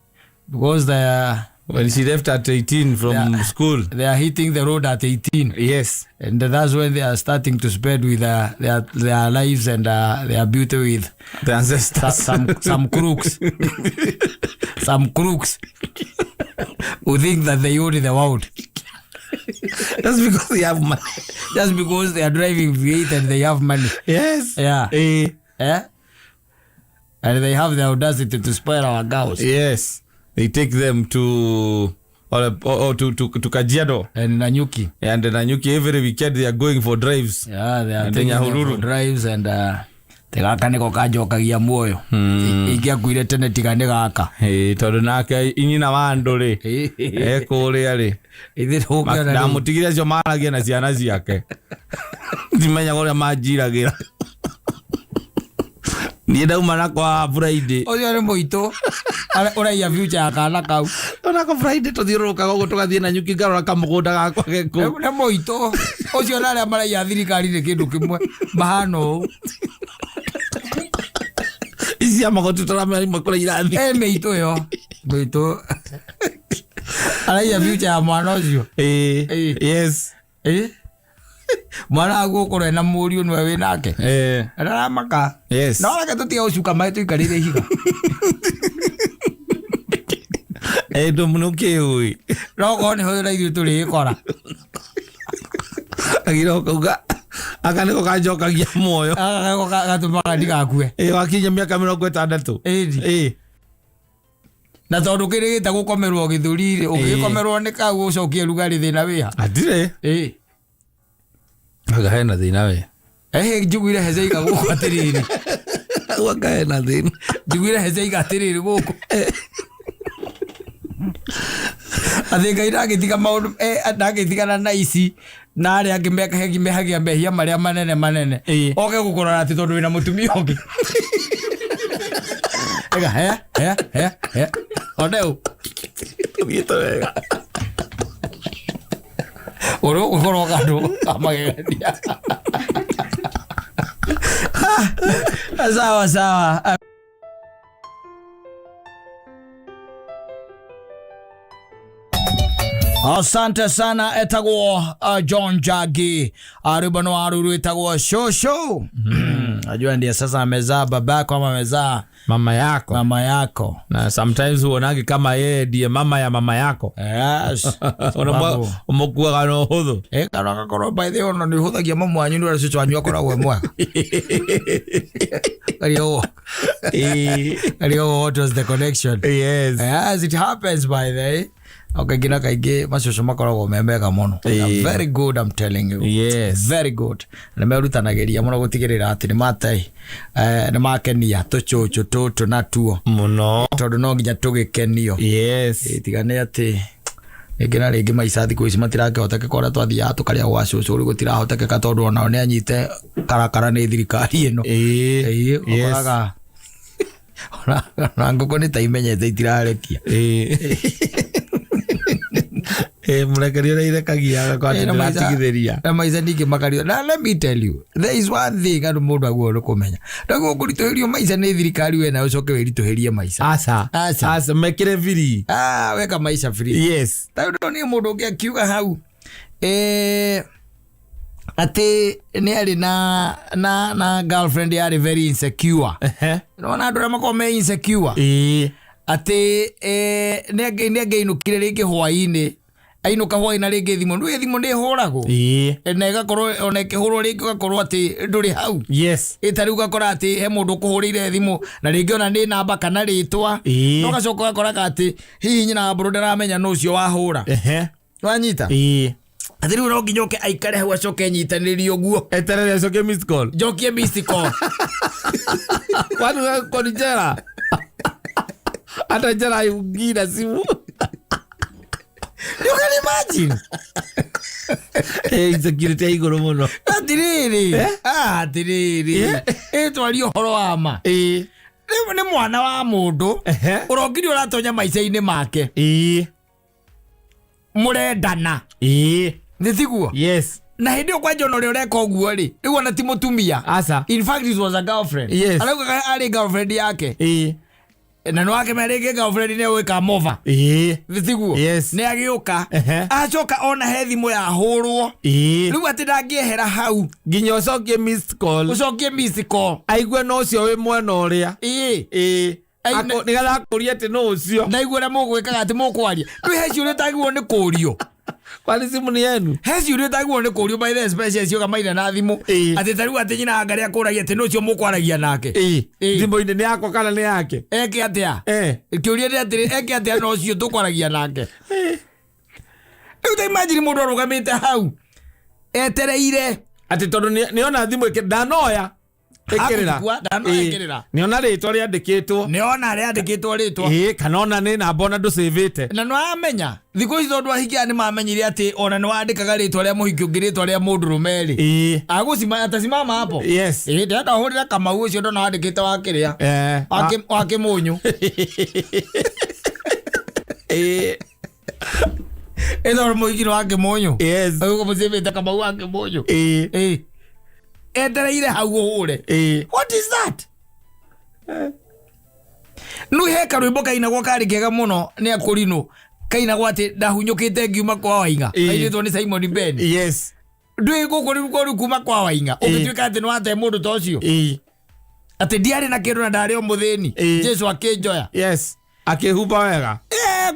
Because they are, When she left at 18 from Yeah. school. they are hitting the road at 18. Yes. And that's when they are starting to spread with their lives and their beauty with The ancestors. some crooks. Some crooks who think that they own the world. That's because they have money. Just because they are driving V8 and they have money. Yes. Yeah. Eh. Eh? And they have the audacity to spoil our girls. Yes. They take them to or to Kajiado. And Nanyuki. And Nanyuki every weekend they are going for drives. Yeah, they are And taking them Nyahururu. for drives and gaka niko kanjokagia muoyo. Ingĩakuire tene tiga nĩ gaka. Eh, tondũ nake inyina wa andũ rĩ ekũrĩa rĩ Ithuĩ tũgũkĩona rĩu. ndamũtigire acio maragia na ciana ciake ndimenyaga ũrĩa manjiragĩra niĩ ndauma na kwa Friday Ũcio nĩ mũitũ ũraiya future ya kana kau. onako Friday tũthiũrũrũkaga ũguo tũgathiĩ na nyuki ngarora kamũgũnda gakwa gekũ Nĩ mũitũ ũcio na arĩa maraiya thirikari nĩ kĩndũ kĩmwe mahana ũũ. ici cia magoti tũramenya imwe kũrĩa irathi Ĩ mĩitũ ĩyo mĩitũ araiya future ya mwana ũcio. Ĩĩ. Ĩĩ. Yes. Ĩ mwana waku ũkorwo ena mũriũ nĩwe wĩ nake Eh. ndaramaka. Yes. No reke tũtige gũcuka maĩ tũikarĩire ihiga. Eh, ndũ nĩũkĩũĩ No korwo nĩho na ithuĩ tũrĩgĩkora. agire ũkauga aka nĩko kanjokagia muoyo Gaka gatũmaga ndigakue. Ĩĩ, wakinya mĩaka 60. Ĩni. Ĩĩ. Na tondũ kĩrĩgĩte gũkomerwo gĩthũri-rĩ, ũngĩgĩkomerwo nĩ kau ũcokie rugarĩ thĩna wĩha. Hatirĩ. Ĩĩ. Anga hena thĩna we. Ehe njiguire heceiga gũkũ atĩrĩrĩ. Anga hena thĩna. Njiguire heceiga atĩrĩrĩ gũkũ. Atĩ Ngai ndangĩtiga maũndũ ndangĩtigana na ici na arĩa angĩ mehagia mehia marĩa manene manene. Ĩĩ. Oke gũkũrora atĩ tondũ wĩna mũtumia ũngĩ. Ega he he he he. One ũ. Thiĩte wega. Ũrĩa ũgũkorwo kandũ kamagegania. Sawa sawa. Asante sana, etagwo John Jagi, rwimbo no waru rwitagwo Shosho. Najua ndiye sasa amezaa babako ama amezaa mama yako. Mama yako. Na sometimes huonagi kama yeye ndiye mama ya mama yako. Yes. Sababu- Umukuaga na ũhũthũ. Kana gakorwo by the way ona nĩ ũhũthagia mamu wanyu nĩ ũrĩa cũcũ wanyu akoragwo e mwega. Kario kario, what was the connection? Yes. Yes, it happens by the way. O kaingĩ na kaingĩ macũcũ makoragwo me mega mũno. Very good, I'm telling you. Very good. Nĩ merutanagĩria mũno gũtigĩrĩra atĩ nĩ mate nĩ makenia tũcũcũ tũtũ natuo. Mũno. Tondũ no nginya tũgĩkenio. Tiga nĩ atĩ rĩngĩ na rĩngĩ maica thikũ ici matirakĩhotekeka ũrĩa twathiaga tũkarĩa gwa cũcũ, rĩu gũtirahotekeka tondũ onao nĩ anyite karakara nĩ thirikari ĩno. Ũkoraga ona ngũkũ nĩ ta imenyete itirarekia. Mũrekeria ũrĩa irekagia agakorwo atĩ Na maica- ndĩratigithĩria. Na maica ningĩ makario. Na let me tell you, there is one thing andũ mũndũ agĩrĩirwo nĩ kũmenya, ndaguo kũritũhĩrio maica nĩ thirikari we nawe ũcoke wĩritũhĩrie maica. Aca. Aca. Aca, mekĩre free. Ah, weka maica free. Ta rĩu ndonire mũndũ ũngĩ akiuga hau atĩ nĩ arĩ na girlfriend yarĩ very insecure. Nona andũ arĩa makoragwo me insecure, atĩ nĩ angĩainũkire rĩngĩ hwaĩ-inĩ, ainũka hwaĩ na rĩngĩ thimũ nĩ thimũ nĩ ĩhũragwo, na ĩgakorwo ona ĩkĩhũrwo rĩngĩ ũgakorwo atĩ ndũrĩ hau. Ĩ ta rĩu ũgakora atĩ he mũndũ ũkũhũrĩire thimũ na rĩngĩ ona nĩ namba kana rĩtwa, na ũgacoka ũgakoraga atĩ hihi nyina wa mbũrũ ndaramenya nũ ũcio wahũra. Wanyita? Atĩ rĩu no nginya ũke aikare hau acoke nyitanĩrie ũguo. Eterere acokie missed call. Njokie missed call. Kwani wewe uko ni jela? Hata jela haingii na simu. You can imagine. Insecurity ya igũrũ mũno. Atirĩrĩ. Ah, atirĩrĩ, ĩtwarie ũhoro wa ma. Rĩu nĩ mwana wa mũndũ ũrokire ũratonya maica-inĩ make, mũrendana, nĩ tiguo? Yes. Na hĩndĩ ĩyo kwanja ona ũrĩa ũreka ũguo rĩ, rĩu ona ti mũtumia. Aca. In fact, it was a girlfriend. Arauga arĩ girlfriend yake. Na nĩ wakĩmenya rĩngĩ girlfriend nĩ egwĩka mova. Nĩ tiguo? Yes. Nĩ agĩũka. Acoka ona he thimũ yahũrwo, rĩu atĩ ndangĩehera hau. Nginya ũcokie missed call. Ũcokie missed call. Aigue no ũcio wĩ mwena ũrĩa. Nĩgetha akũrie atĩ no ũcio. Ndaigua ũrĩa mũgwĩkaga atĩ mũkwaria rĩu he ciũria ũtagĩrĩirwo nĩ kũrio. Kwani simu ni yenu? He ciũria ũtagĩrĩirwo nĩ kũrio by the special cioka maina na thimũ. Atĩ ta rĩu atĩ nyina anga akũragia atĩ nũ ũcio mũkwaragia nake. Thimũ-inĩ nĩ yakwa kana nĩ yake? Eke atĩa? Kĩũria nĩ atĩrĩ, eke atĩa na ũcio tũkwaragia nake? Rĩu ta imagine mũndũ arũgamĩte hau etereire. Atĩ tondũ nĩona thimũ ndanoya ĩkĩrĩra. Hakũigua, ndanoya ĩkĩrĩra. Nĩona rĩtwa rĩandĩkĩtwo. Nĩona rĩandĩkĩtwo rĩtwa. Kana ona nĩ namba ona ndũcĩvĩte. Na nĩwamenya thikũ ici tondũ ahikia nĩ mamenyire atĩ ona nĩwandĩkaga rĩtwa rĩa mũhiki ũngĩ, rĩtwa rĩa mũndũrũme rĩ, agũcima atasimama hapo. Ndĩrenda ũhũrĩre Kamau ũcio ndona wandĩkĩte wa kĩrĩa, wa kĩmũnyũ. Ĩtondũ mũhiki nĩ wa kĩmũnyũ. Ũgũmũcĩvĩte Kamau wa kĩmũnyũ. Etereire hau ũhũre. What is that? Nu he karwĩmbo kainagwo karĩ kega mũno nĩ akũrinũ, kainagwo atĩ ndahunyũkĩte ngiuma kwa Waing'a. Kainĩtwo nĩ Simon Ben. Ndwĩ gũkũ rĩu rĩu kuma kwa Waing'a ũgĩtuĩka atĩ nĩ wate mũndũ ta ũcio, atĩ ndiarĩ na kĩndũ na ndarĩ o mũthĩni, Jesu akĩnjoya. Yes, akĩhumba wega.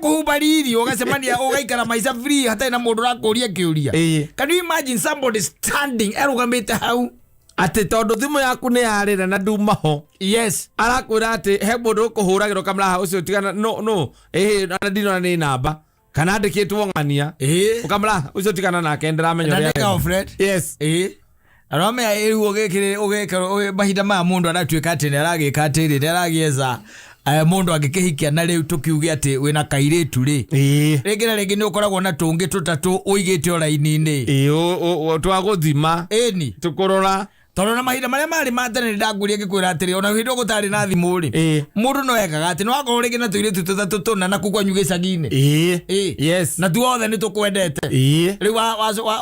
Kũhumba riri ũgacemania ũgaikara maica free hatarĩ na mũndũ ũrakũria kĩũria. Can you imagine somebody standing arũgamĩte hau? Atĩ tondũ thimũ yaku nĩ yarĩra na nduma ho, arakwĩra atĩ he mũndũ ũkũhũragĩra ũkamũraha ũcio tigana no no ĩhĩ ona ndinona nĩ namba kana andĩkĩtwo ng'ania, ũkamũraha ũcio tigana nake, ndĩramenya Na ũrĩa nĩ arenda. girlfriend. Aramenya rĩu ũgĩkĩrĩ ũgĩkĩrwo mahinda maya mũndũ aratuĩka atĩ nĩ aragĩka atĩrĩ, nĩ aragĩetha mũndũ angĩkĩhikia, na rĩu tũkiuge atĩ wĩna kairĩtu rĩ, rĩngĩ na rĩngĩ nĩ ũkoragwo na tũngĩ tũtatũ ũigĩte o raini-inĩ. Ĩĩ, twagũthima. Ĩni. Tũkũrora. Tondũ na mahinda marĩa marĩ ma tene nĩndakũria ngĩkwĩra atĩrĩ, ona hĩndĩ ĩyo gũtarĩ na thimũ rĩ, mũndũ no ekaga atĩ nĩwakorwo rĩngĩ na tũirĩtu tũtatũ tũna na kuu kwanyu gĩcagi-inĩ. Na tuothe nĩ tũkwendete. Rĩu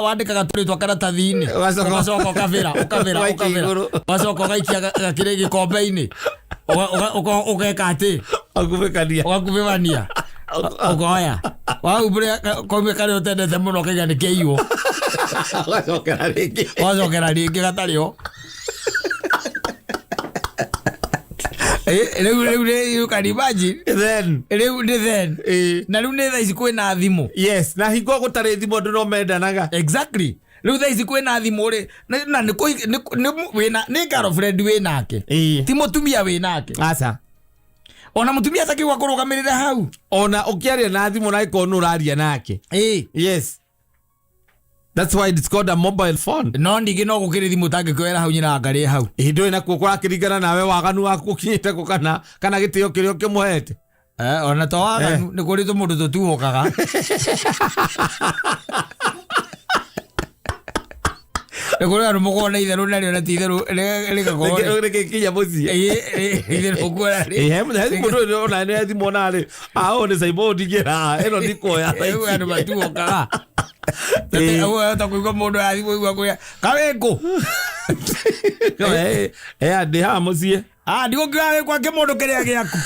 wandĩkaga tũrĩtwa karatathi-inĩ, Ũgacoka- ũgacoka ũkabĩra ũkabĩra Ũgaikia ũkabĩra, igũrũ. ũgacoka ũgaikia gakĩrĩ gĩkombe-inĩ, ũgeka atĩ Ũkubĩkania. Ũgakubĩbania, ũkoya wahumbũrĩa kombe karĩa ũtendete mũno, ũkaiga nĩ kĩaiywo. Ũgacokera rĩngĩ. Ũgacokera rĩngĩ gatarĩ ho. Rĩu rĩ, you can imagine. Then Rĩu nĩ then na rĩu nĩ thaa ici kwĩna thimũ. Yes, na hingo gũtarĩ thimũ andũ no mendanaga. Exactly, rĩu thaa ici kwĩna thimũ rĩ, na nĩ wĩna nĩ girlfriend wĩ nake, ti mũtumia wĩ nake. Aca. Ona mũtumia atakĩgwa kũrũgamĩrĩra hau. Ona ũkĩaria na thimũ na ĩkorwo nĩ ũraria nake. Yes, that's why it's called a mobile phone. No ningĩ no gũkĩrĩ thimũ ũtangĩkĩoera hau nyina ngarĩ hau. Ĩ, ndũĩ nakuo kũrakĩringana nawe waganu waku ũkinyĩte kũ kana gĩtĩo kĩrĩa ũkĩmũhete. Ona to waganu, nĩ kũrĩ tũmũndũ tũtuhũkaga, nĩ kũrĩ andũ mũkorwo na itherũ narĩo na ti itherũ rĩgakorwo Rĩgĩkinya mũciĩ. Itherũ ũkuona Ĩ, he mũndũ ũyũ ona nĩ thimũ ona rĩ aũ nĩ caimbo ndingĩra ĩno ndikuoya thaa Rĩu ici. Andũ matuhũkaga ta kũigua mũndũ athimũ igua kũrĩa kawĩkũ. Ndĩ haha mũciĩ. Ah, ndigũkiuga wĩ kwa kĩmũndũ kĩrĩa gĩaku.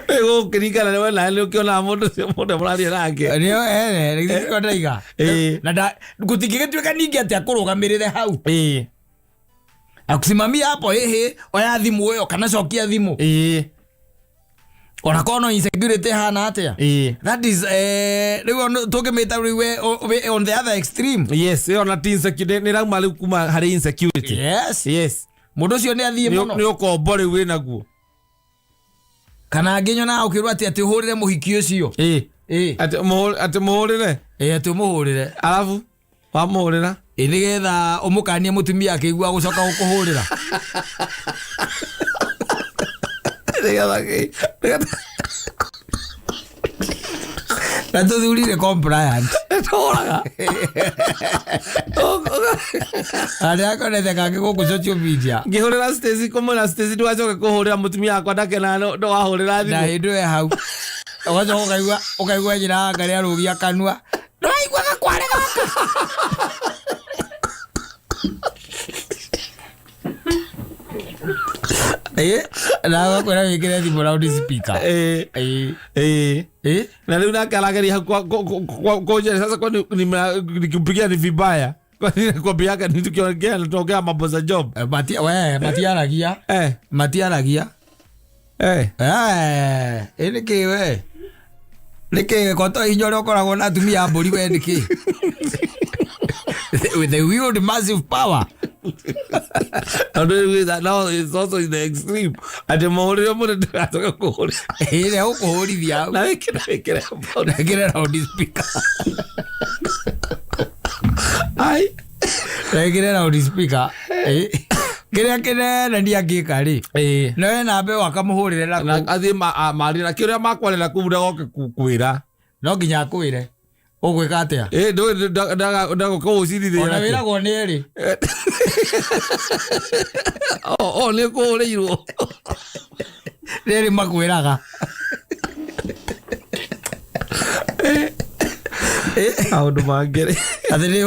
Gũkĩringana nĩ we nawe nĩ ũkĩonaga mũndũ ũcio mũndũ mũraria nake. Nĩo ene nĩkĩo ndaiga. Na gũtingĩgĩtuĩka ningĩ atĩ akũrũgamĩrĩre hau, akusimamia hapo, ĩhĩ, oya thimũ ĩyo kana cokia thimũ, ona korwo no insecurity hana atĩa. That is rĩu tũngĩmĩta rĩu we on the other extreme. Yes, ĩyo na ti insecurity, nĩ rauma rĩu kuma harĩ insecurity. Mũndũ ũcio nĩ athiĩ mũno. Nĩ ũkombo rĩu wĩnaguo. Kana ngĩnyonaga ũkĩrwo atĩ ũhũrĩre mũhiki ũcio. Atĩ mũhũrĩre? Ĩ, atĩ ũmũhũrĩre. Arabu wamũhũrĩra? Ĩ, nĩgetha ũmũkanie mũtumia akĩigua gũcoka gũkũhũrĩra. Nĩgetha nĩgetha Na tũthurire compliant. Tũhũraga. Arĩa akonete kangĩ gũkũ social media. Ngĩhũrĩra Stacy kũmwĩra, "Stacy, ndũgacoke kũhũrĩra mũtumia wakwa, ndakena no wahũrĩra Na thimũ." hĩndĩ ĩyo hau ũgacoka ũkaigua nyina wa ngarĩ arũgia kanua, ndũraigua gakware gaka. Na agakwĩra wĩkĩre thimũ loud speaker. Na rĩu nake arageria hau kũnjĩra sasa, kwani nikimpigia ni vibaya? Kwani nakwambiaga ni tukiongea tunaongea mambo za job. We matiaragia. Matiaragia. Ĩ, nĩkĩ we, nĩkĩ koto hinya ũrĩa ũkoragwo na atumia a mbũri we, nĩkĩ with the wield massive power? Tondũ rĩu now it's also in the extreme atĩ mũhũrĩre mũndũ ndũgacoke kũhũrĩra. Ĩrĩa ũkũhũrithia hau. Na wĩkĩre phone. Wĩkĩre loud speaker. Ai. Wĩkĩre loud speaker. Kĩrĩa kĩnene ndiangĩka rĩ, no ena mbe wakamũhũrĩre na Na kũu. athiĩ marie na kĩrĩa makwarĩra kũu, ndagoke kwĩra. No nginya akwĩre ũgwĩka atĩa. Ĩ, ndũĩ ndagũka ũcirithia. Ona wĩragwo nĩ erĩ. O nĩ kũhũrĩirwo. Nĩ erĩ makwĩraga. Maũndũ mangĩ rĩ. Atĩ nĩ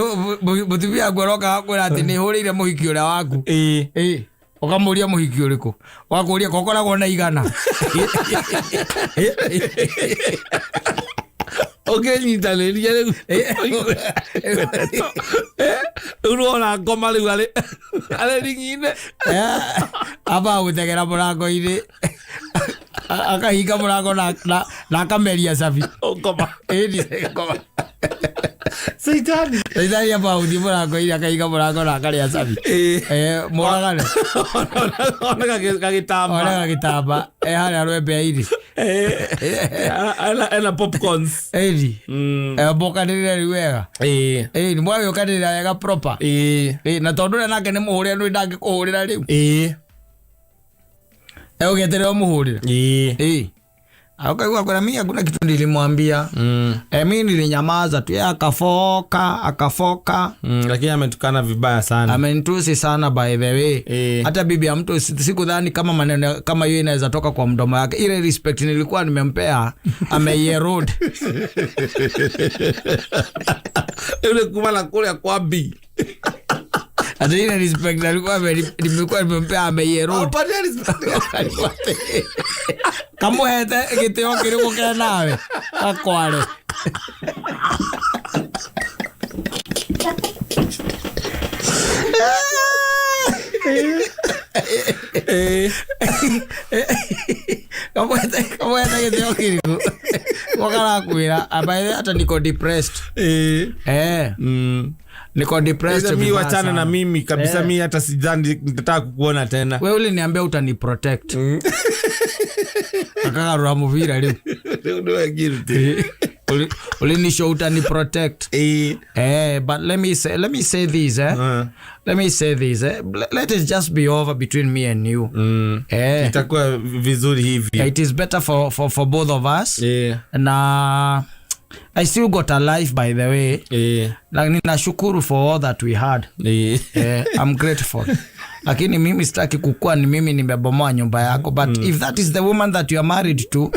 mũtumia waku aroka akwĩra atĩ nĩ hũrĩire mũhiki ũrĩa waku. Ĩ, ũkamũria mũhiki ũrĩkũ, wakũria kokoragwo na igana. Ũkĩnyitanĩria rĩu, rĩu nĩwona ngoma rĩu arĩ ring'i-inĩ. Amba gũtegera mũrango-inĩ, akahinga mũrango na akameria cabi. Ngoma. Ĩni ngoma. Caitani. Caitani amba gũthiĩ mũrango-inĩ, akahinga mũrango na akarĩa cabi. Mũragane. One gagĩtamba. One gagĩtamba e harĩa rwembe-inĩ. Ena popcorns. Ĩni mbokanĩrĩre rĩu wega. Ĩni mwagĩũkanĩrĩra wega proper. Ĩ, na tondũ ũrĩa nake nĩ mũhũrĩre nĩ ndangĩkũhũrĩra rĩu, egũgĩeterera ũmũhũrĩre. Ĩ. Akaigua kwĩra mi hakuna kitu nilimwambia. Eh, mi nilinyamaza tu, yeye akafoka akafoka. Lakini ametukana vibaya sana. Amenitusi sana, by the way. Hata bibi ya mtu sikudhani kama maneno kama hiyo inaweza toka kwa mdomo yake. Ile respect nilikuwa nimempea ameierode. Ule kuma na kule kwa B. Hata ile respect alikuwa nimekuwa nimempea ameierode. Apatia respect. Kamuhete gĩtĩo kĩrĩkũ ke nawe gakware. Kamuhete gĩtĩo kĩrĩkũ gũkarakwĩra abaithe hata niko depressed. Niko depressed Sasa mi vibaya wachana sana. Na mimi kabisa. Mi hata sidhani nitataka kukuona tena. We uliniambia utani protect akagarũra mũbira rĩu. Rĩu nĩwe guilty. Ulinisho utani protect. But let me say this, eh. Let me say this, eh. Let it just be over between me and you. Itakuwa vizuri hivi. It is better for both of us. Na I still got a life, by the way. Na ninashukuru for all that we had. I'm grateful. Lakini mimi sitaki kukua ni mimi nimebomoa nyumba yako, but if that is the woman that you are married to,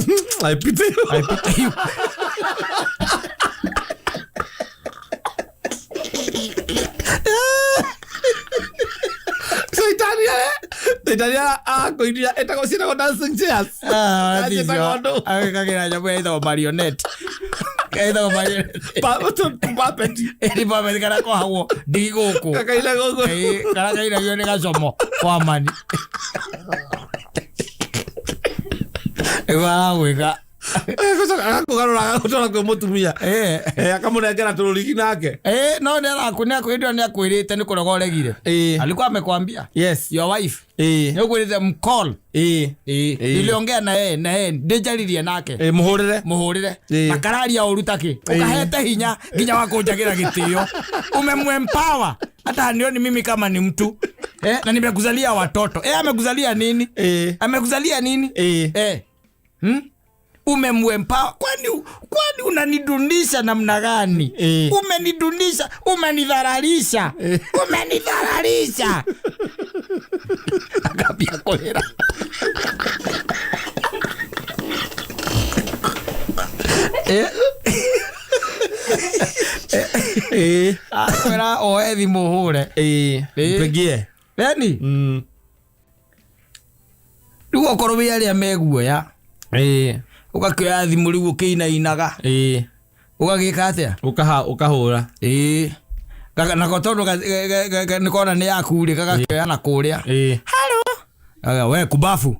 I pity you. I pity you. Shaitani akũinia ĩtagwo ciĩtagwo dancing chairs. Ah, Ciĩtagwo ndũ? agĩkagĩra nyamũ ĩtagwo marionette. Ĩtagwo marionette. Puppet. Ĩni puppet kana kohagwo ndigi gũkũ. Gakaina gũkũ. Ĩĩ, kana kainagio nĩ gacomo kwa mani. Nĩguo aragwĩka. Agacoka agakũgarũra agagũtwara kwĩ mũtumia. Akamũnengera tũrũrigi nake. No nĩ arakwĩ nĩ akwĩrĩte nĩ kũrega ũregire. Alikuwa amekwambia. Your wife. Nĩ ũkwĩrĩte mcall. Niliongea na yeye na yeye ndĩnjaririe nake. Mũhũrĩre. Muhurire. Akararia ũru takĩ ũkahete hinya nginya wa kũnjagĩra gĩtĩo, umemwempower hata hanioni mimi kama ni mtu, na nimekuzalia watoto. Amekuzalia nini? Amekuzalia nini? Umemwempower. Kwani unanidunisha namna gani? Umenidunisha, umenidharalisha, umenidharalisha. Akambia kũrĩra. Akwĩra oe thimũ hũre. Mpigie. Yani rĩu okorwo wĩ arĩa meguoya, ũgakĩoya thimũ rĩu ũkĩinainaga, ũgagĩka atĩa? Ũkahũra. Ĩĩ. Nako tondũ nĩkona nĩ yaku rĩ, gagakĩoya na kũrĩa. Halo. Aya, we kubafu.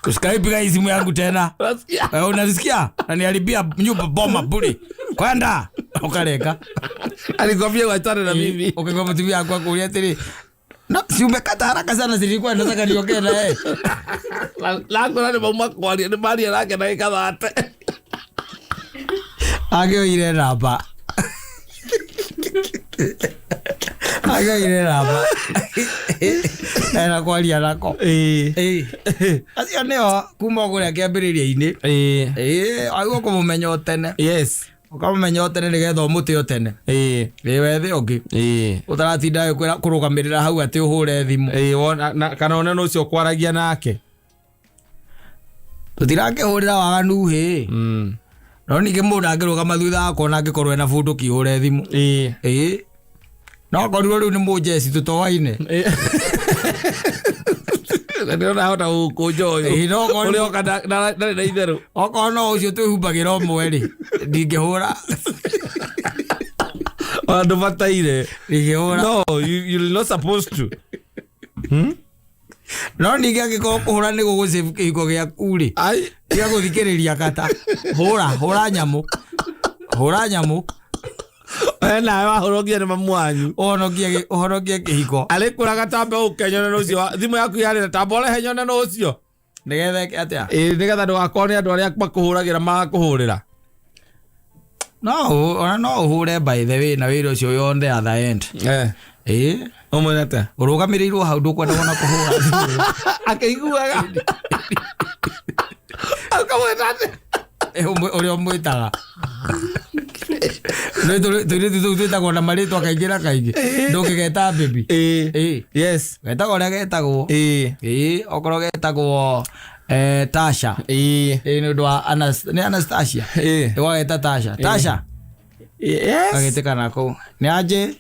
Usikaipiga hii simu yangu tena. Unasikia? Unasikia? Naniharibia nyumba boma bure. Kwenda. Ukareka. Alikwambia wachane na mimi. Ukigwa mtumia akwa kuulia atĩrĩ. No, si umekata haraka sana, zilikuwa nataka niongee na yeye. Lakora nĩ mauma kwaria nĩ maria nake na ĩkathate. Agĩoire namba. Agĩoire namba. Ena kwaria nako. Acio nĩo kuma kũrĩa kĩambĩrĩria-inĩ. Agĩrĩirwo kũmũmenya o tene. Ũkamũmenya o tene nĩgetha ũmũte o tene. Ĩĩ, wethe ũngĩ. Ũtaratinda agĩkwĩra kũrũgamĩrĩra hau atĩ ũhũre thimũ. Wona kana one no ũcio kwaragia nake. Tũtirakĩhũrĩra waganu hĩ. No ningĩ mũndũ angĩrũgama thutha wakwa ona angĩkorwo ena bunduki hũre thimũ. Ĩĩ. No korirwo rĩu nĩ mũnjeci tũtoaine. Ndĩrona hota gũkũnja ũyũ. Ĩĩ, no korwo- Ũrĩa oka ndarĩ na itherũ. Okorwo no ũcio twĩhumbagĩra ũmwe rĩ, ndingĩhũra. Ona ndũbataire. Ndingĩhũra. No, you're not supposed to. No ningĩ angĩkorwo kũhũra nĩ gũgũsave kĩhiko gĩaku rĩ, Ai. tiga gũthikĩrĩria kata. Hũra, hũra nyamũ. Hũra nyamũ. We nawe wahũrũkia nĩ mamu wanyu. Ũhonokie kĩhiko. Arĩkũraga tambe ũke nyone nũ ũcio thimũ yaku yarĩra tamba ũrehe nyone nũ ũcio. Nĩgetha ĩke atĩa? Ĩĩ, nĩgetha ndũgakorwo nĩ andũ arĩa makũhũragĩra magakũhũrĩra. No, ona no ũhũre, by the way, na wĩra ũcio wĩ on the other end. Ĩĩ. Ũmwĩre atĩa? Ũrũgamĩrĩirwo hau, ndũkwenda ona kũhũra thimũ. Akĩiguaga. Ũkamwĩta atĩa? Ũrĩa ũmwĩtaga. Nĩ tũirĩtu tũu twĩtagwo na marĩtwa kaingĩ na kaingĩ. Ndũngĩgeta baby. Ĩĩ. Yes. Getagwo ũrĩa getagwo. Ĩĩ. Ĩĩ, okorwo getagwo Tasha. Ĩĩ. Ĩĩ, nĩ ũndũ wa nĩ Anastasia. Ĩĩ. Ĩgwageta Tasha. Tasha. Yes. Agĩtĩkana kũu. Nĩ aje?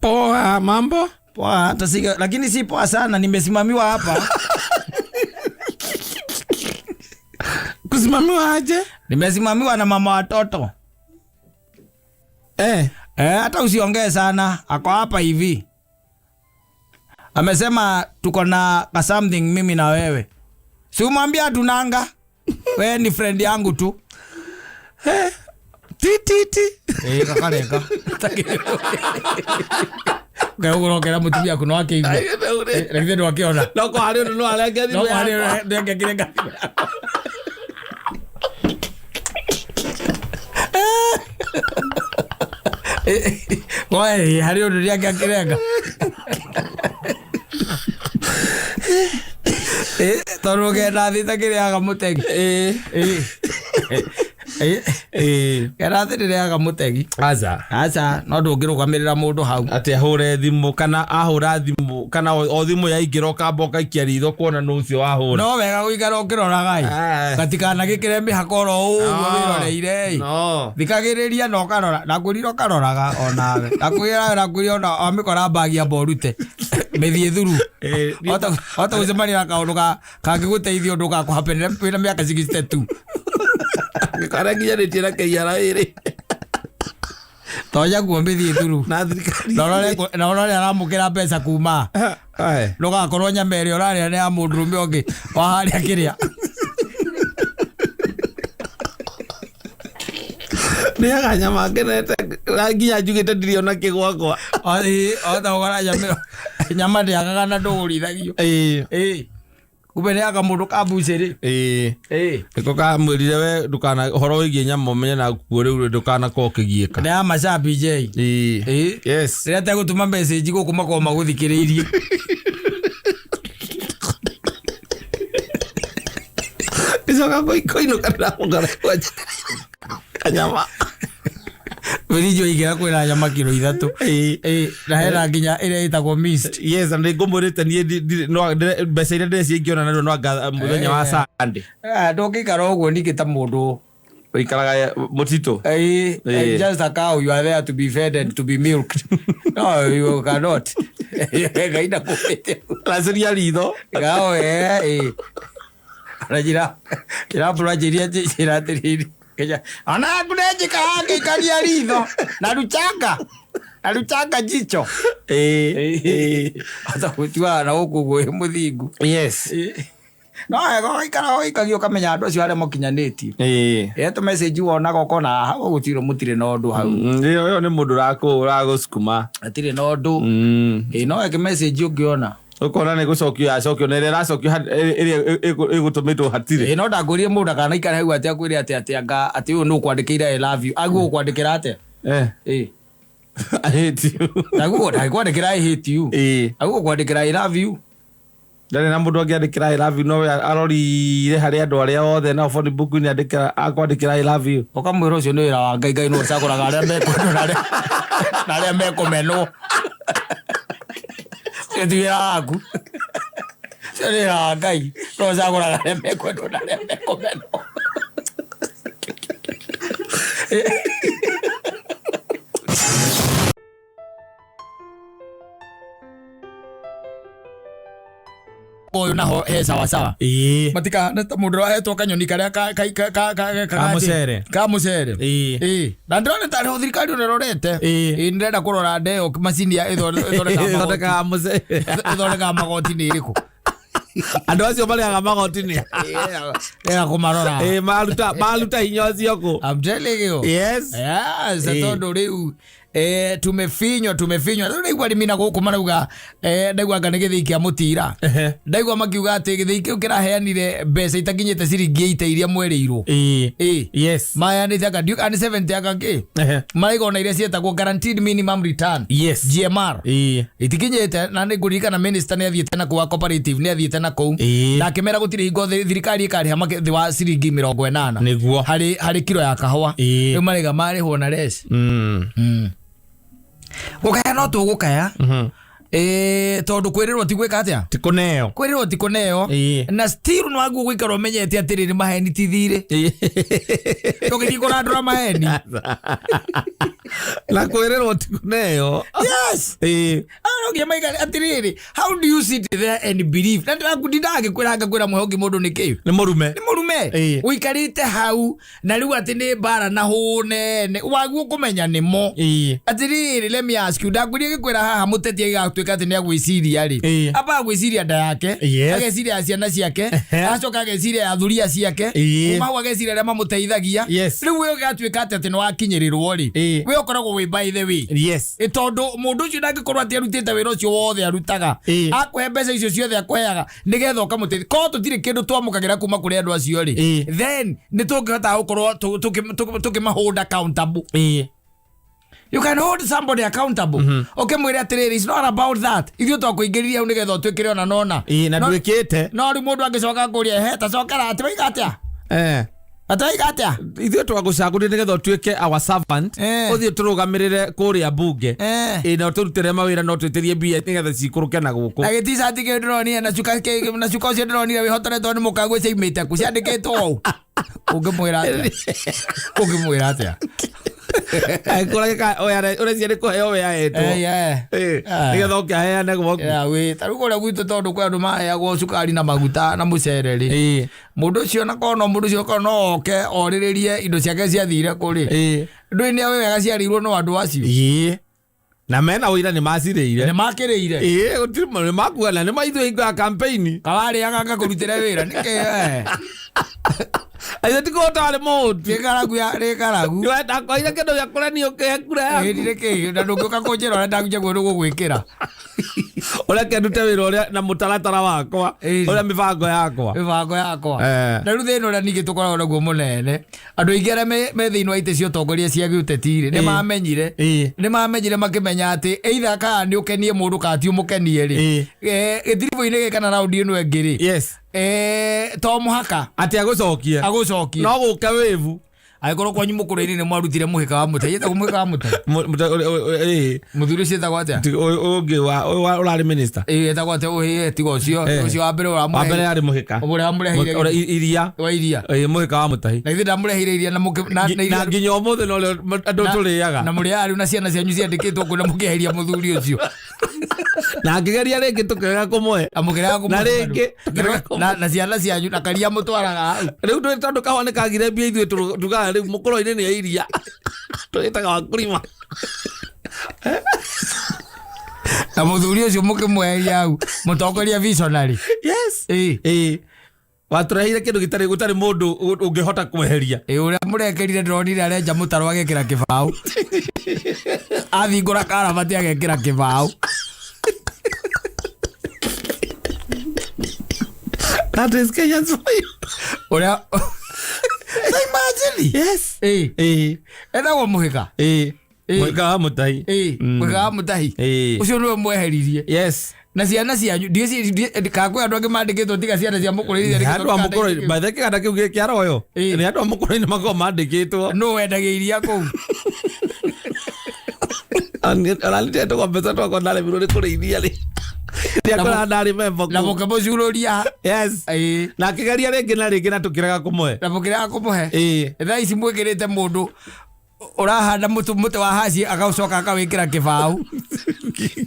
Poa, mambo? Poa, hata si, lakini si poa sana, nimesimamiwa hapa. Kusimamiwa aje? Nimesimamiwa na mama watoto. Hata usiongee sana, ako hapa hivi. Amesema tuko na ka something mimi na wewe. Si umwambia tunanga? Wewe ni friend yangu tu. Ti ti ti. Kakareka. Kaugurokera mutumia kuno akĩigua. Lakini ndwakiona. No ko harĩ ũndũ no arenge thimũ No harĩ yakwa. ndengekire ngathimũ yakwa. Oe, harĩ ũndũ ndĩangĩakĩrenga. Tondũ kenda thĩ ta kĩrĩaga mũtegi. Kenda thĩ ndĩrĩaga mũtegi. Aca. Aca, no ndũngĩrũgamĩrĩra mũndũ hau. Atĩ ahũre thimũ kana ahũra thimũ kana o thimũ yaingĩra ũkamba ũkaikia ritho kuona nũ ũcio wahũra. No wega gũikara ũkĩroraga ĩ. Gatikanagĩkĩre mĩhaka oro ũguo wĩroreire ĩ. No. Thikagĩrĩria na ũkarora, ndakwĩrire ũkaroraga onawe. Ndakwĩra ndakwĩrire ona wamĩkora mbagi amba ũrute. Mĩthiĩ thuru. Ota gũcemania na kaũndũ kangĩgũteithia ũndũ gakũhapenera wĩna mĩaka 62. Kana nginyanĩtie na KRA rĩ. Tonya kuo mĩthiĩ thuru. Na thirikari. Na ũrore aramũkĩra mbeca kuma. Ndũgakorwo nyama ĩrĩa ũrarĩa nĩ ya mũndũrũme ũngĩ wa harĩa kĩrĩa. Ndĩaga nyama ngenete na nginya njugĩte ndirĩ ona kĩgwakwa. Ota ũgora nyama ĩyo. Nyama ndĩagaga na ndũgũrithagio. Kumbe nĩaga mũndũ kambucĩrĩ. Nĩko kamwĩrire we ndũkana ũhoro wĩgiĩ nyama ũmenye na kuo rĩu ndũkanakorwo ũkĩgiĩka. Nĩ ya maca BJ. Yes. Rĩrĩa tegũtũma message gũkũ makorwo magũthikĩrĩirie. Gĩcoka kũinũka ndĩramũkora kanyama. Wĩrinjo igĩra kwĩna nyama kiro 3. Na hena nginya ĩrĩa ĩtagwo mist. Yes, na nĩngũmwĩrĩte niĩ no mbeca iria ndĩreciria ingĩona narua no anga mũthenya wa Sunday. Ndũngĩikara ũguo ningĩ ta mũndũ ũikaraga mũtitũ. Just a cow, you are there to be fed and to be milked. No, you cannot. Ngai ndakũhĩte. Racĩria ritho. Gao, Ona njĩra mbura njĩria njĩra atĩrĩrĩ. Kenya. Ona kunenjika ngĩikaria ritho. Na ruchanga. Na ruchanga jicho. Ata gũtiwa na gũkũ ũguo wĩ mũthingu. Yes. No wega ũgaikara ũikagia ũkamenya andũ acio arĩa makinyanĩtie. Tũ message wonaga ũkona haha gũtirĩ mũtirĩ na ũndũ hau. Ĩyo nĩ mũndũ ũragũcukuma. Hatirĩ na ũndũ. No eke message ũngĩona. Ũkona nĩ gũcokio yacokio na ĩrĩa ĩracokio ĩrĩa ĩgũtũmĩtwo hatirĩ. No ndangũrie mũndũ akanaikara hau atĩ akwĩre atĩ atĩ anga atĩ ũyũ nĩ ũkwandĩkĩire I love you. Aguo ũkwandĩkĩra atĩa? I hate you. Aguo ndangĩkwandĩkĩra I hate you. Aguo ũkwandĩkĩra I love you. Ndarĩ na mũndũ angĩandĩkĩra I love you, no we arorire harĩ andũ arĩa othe nao phone book-inĩ akwandĩkĩra I love you. Ũkamwĩra ũcio nĩ wĩra wa Ngai, Ngai nĩwe ũcagũraga arĩa mekwendwo na arĩa mekũmenwo. Ũcio ti wĩra waku. Ũcio nĩ wĩra wa Ngai, nĩwe ũcagũraga arĩa mekwendwo na arĩa mekũmenwo. Ũyũ naho he sawa sawa. Matika nĩ ta mũndũ ũrahetwo kanyoni karĩa Ka mũcere. ka mũcere. Na ndĩrona tarĩ thirikari ĩno ĩrorete. Ndĩrenda kũrora ndeo macini ya Ĩthondekaga mũcere. ĩthondekaga magoti nĩ ĩrĩkũ. Andũ acio marĩaga magoti nĩ. Ndĩrenda kũmarora. Maruta hinya ũcio kũ? I'm telling you. Yes. Yes, tondũ rĩu, Tumefinywa, tumefinywa. Rĩu ndaigua arĩmi na gũkũ marauga, ndaigua anga nĩ gĩthĩi kĩa mũtira. Ndaigua makiuga atĩ gĩthĩi kĩu kĩraheanire mbeca itakinyĩte ciringi 80 iria mwerĩirwo. Ĩĩ. Maheanĩte anga ndiũĩ kana nĩ 70 anga kĩ. Maraiga ona iria ciĩtagwo guaranteed minimum return, GMR, itikinyĩte. Na nĩ ngũririkana minister nĩ athiĩte na kũu wa cooperative, nĩ athiĩte na kũu na akĩmera gũtirĩ hingo thirikari ĩkarĩha thĩ wa ciringi 80 harĩ kiro ya kahũa. Rĩu maraiga marĩhwo na less. Gũkaya no tũgũkaya, tondũ kwĩrĩrwo ti gwĩka atĩa? Ti kũneo. Kwĩrĩrwo ti kũneo. Na still no aguo gũikara ũmenyete atĩrĩrĩ, maheni ti thirĩ, ndũgĩthiĩ kũrandũra maheni. Na kwĩrĩrwo ti kũneo. Yes. No nginya maikare atĩrĩrĩ, how do you sit there and believe? Na ndĩraku ndindagĩkwĩra ngakwĩra mwĩhoki mũndũ nĩ kĩ? Nĩ mũrume. Nĩ mũrume. Ũikarĩte hau na rĩu atĩ nĩ mbara na hũnene waguo kũmenya nĩmo. Atĩrĩrĩ, let me ask you, ndakwĩria gĩkwĩra haha mũteti agĩgatuĩka atĩ nĩ agwĩciria rĩ, amba agwĩciria nda yake, ageciria ya ciana ciake, agacoka ageciria ya thuria ciake, kuma hau ageciria arĩa mamũteithagia. Rĩu we ũgatuĩka atĩ nĩ wakinyĩrĩrwo rĩ, we ũkoragwo wĩ by the way. Ĩ tondũ mũndũ ũcio ndangĩkorwo atĩ arutĩte wĩra ũcio wothe arutaga, akũhe mbeca icio ciothe akũheaga nĩgetha ũkamũteithia, korwo tũtirĩ kĩndũ twamũkagĩra kuma kũrĩ andũ acio rĩ, then nĩ tũngĩhota gũkorwo tũkĩmahold accountable. You can hold somebody accountable, ũkĩmwĩre atĩrĩrĩ, it's not about that, ithuĩ twakũingĩririe hau nĩgetha ũtwĩkĩre ona nona. Na ndwĩkĩte. No rĩu mũndũ angĩcoka kũria, he tacokera atĩ waiga atĩa? Atĩ waiga atĩa? Ithuĩ twagũcagũrire nĩgetha ũtuĩke our servant, ũthiĩ tũrũgamĩrĩre kũrĩa mbunge. Na ũtũrutĩre mawĩra, no twĩtĩrie mbia nĩgetha cikũrũke na gũkũ. Na gĩticati kĩu ndĩronire na cuka na cuka ũcio ndĩronire wĩhotoretwo nĩ mũkaguo ciaumĩte kũ ciandĩkĩtwo ũũ, ũngĩmwĩra atĩa? Ũngĩmwĩra atĩa? Ũreciria nĩ kũheo we ahetwo? Nĩgetha ũke aheane gwaku. Yeah, wĩ ta rĩu kũrĩa gwitũ, tondũ kwĩ andũ maheagwo cukari na maguta na mũcere rĩ, mũndũ ũcio na korwo no mũndũ ũcio korwo no oke orĩrĩrie indo ciake ciathire kũ rĩ, ndũĩ nĩ wega ciarĩirwo no andũ acio. Na mena ũira nĩ macirĩire. Nĩ makĩrĩire. Gũtirĩ nĩ makuga na nĩ maithuĩ hingo ya campaign. Kawarĩaga ngakũrutĩre wĩra nĩkĩ? Aithe ti kũhota warĩ mũhũtu. Rĩkaragu ya rĩkaragu. Ndakoire kĩndũ gĩa kũrĩa niĩ ũkĩhe kura yaku. Ĩĩ nĩkĩ na ndũngĩũka kũnjĩra ũrĩa ndagũnjaguo nĩ gũgwĩkĩra. Ũreke ndute wĩra ũrĩa na mũtaratara wakwa, ũrĩa mĩbango yakwa. Mĩbango yakwa. Na rĩu thĩna ũrĩa ningĩ tũkoragwo naguo mũnene, andũ aingĩ arĩa me thĩinĩ wa itĩ cia ũtongoria cia gĩũteti rĩ, nĩ mamenyire, nĩ mamenyire makĩmenya atĩ either kana nĩ ũkenie mũndũ kana ti ũmũkenie rĩ, gĩtiribũ-inĩ gĩkĩ kana raundi ĩno ĩngĩ rĩ, to mũhaka atĩ agũcokie, agũcokie. No gũke wĩvu. Angĩkorwo kwanyu mũkũrũ-inĩ nĩ mwarutire mũhĩka wa mũtai, ĩtagwo mũhĩka wa mũtai. Mũthuri ũcio ĩtagwo atĩa? Ũyũ ũngĩ wa ũrarĩ minister. Ĩĩ, ĩtagwo atĩa? Ũyũ tiga ũcio. Ũcio wa mbere. Wa mbere ũramũreheire arĩ mũhĩka. Ũrĩa wamũreheire. Ũrĩa iria. Wa iria. Mũhĩka wa mũtahi. Na ithuĩ ndamũreheire iria na mũkĩ na na na nginya ũmũthĩ no rĩo andũ tũrĩaga. Na mũrĩ rĩu na ciana cianyu ciandĩkĩtwo kũ na mũkĩeheria mũthuri ũcio. Na ngĩgeria rĩngĩ tũkĩrega kũmũhe. Na mũkĩrega. Na rĩngĩ tũkĩrega kũmũhe. Na ciana cianyu na karia mũtwaraga hau. Rĩu ndũĩ tondũ kahũa nĩ kagire mbia, ithuĩ tugaga rĩu mũkũrũ-inĩ nĩ iria tũgĩtaga wakulima. Na mũthuri ũcio mũkĩmweheria hau, mũtongoria visionary. Ĩĩ, watũreheire kĩndũ gĩtarĩ gũtarĩ mũndũ ũngĩhota kweheria. Ĩ ũrĩa mũrekerire ndĩronire arenja mũtaro agekĩra kĩbaũ, athingũra karabati agekĩra kĩbaũ. That is Kenyans for you. Ũrĩa ta imagine. Ĩ etagwo mũhĩka. Mũhĩka wa mũtahi. Ĩ, mũhĩka wa mũtahi. Ũcio nĩwe mweheririe. Na ciana cianyu ndiĩ kana kwĩ andũ angĩ mandĩkĩtwo tiga ciana cia mũkũrũ-inĩ? Nĩ andũ a mũkũrũ-inĩ by the way, kĩganda kĩu gĩ kĩa royo. Nĩ andũ a mũkũrũ-inĩ makoragwo mandĩkĩtwo. Nũ wendagia iria kũu? Onanĩte tũgombe twakwa ndaremirwo nĩ kũrĩithia rĩ, ndiakora ndarĩ membo Na kũu. mũkĩmũcururia. Na akĩgeria rĩngĩ na rĩngĩ na tũkĩrega kũmũhe. Na mũkĩrega kũmũhe. Thaa ici mwĩkĩrĩte mũndũ ũrahanda mũtĩ wa haci agacoka akawĩkĩra kĩbaũ.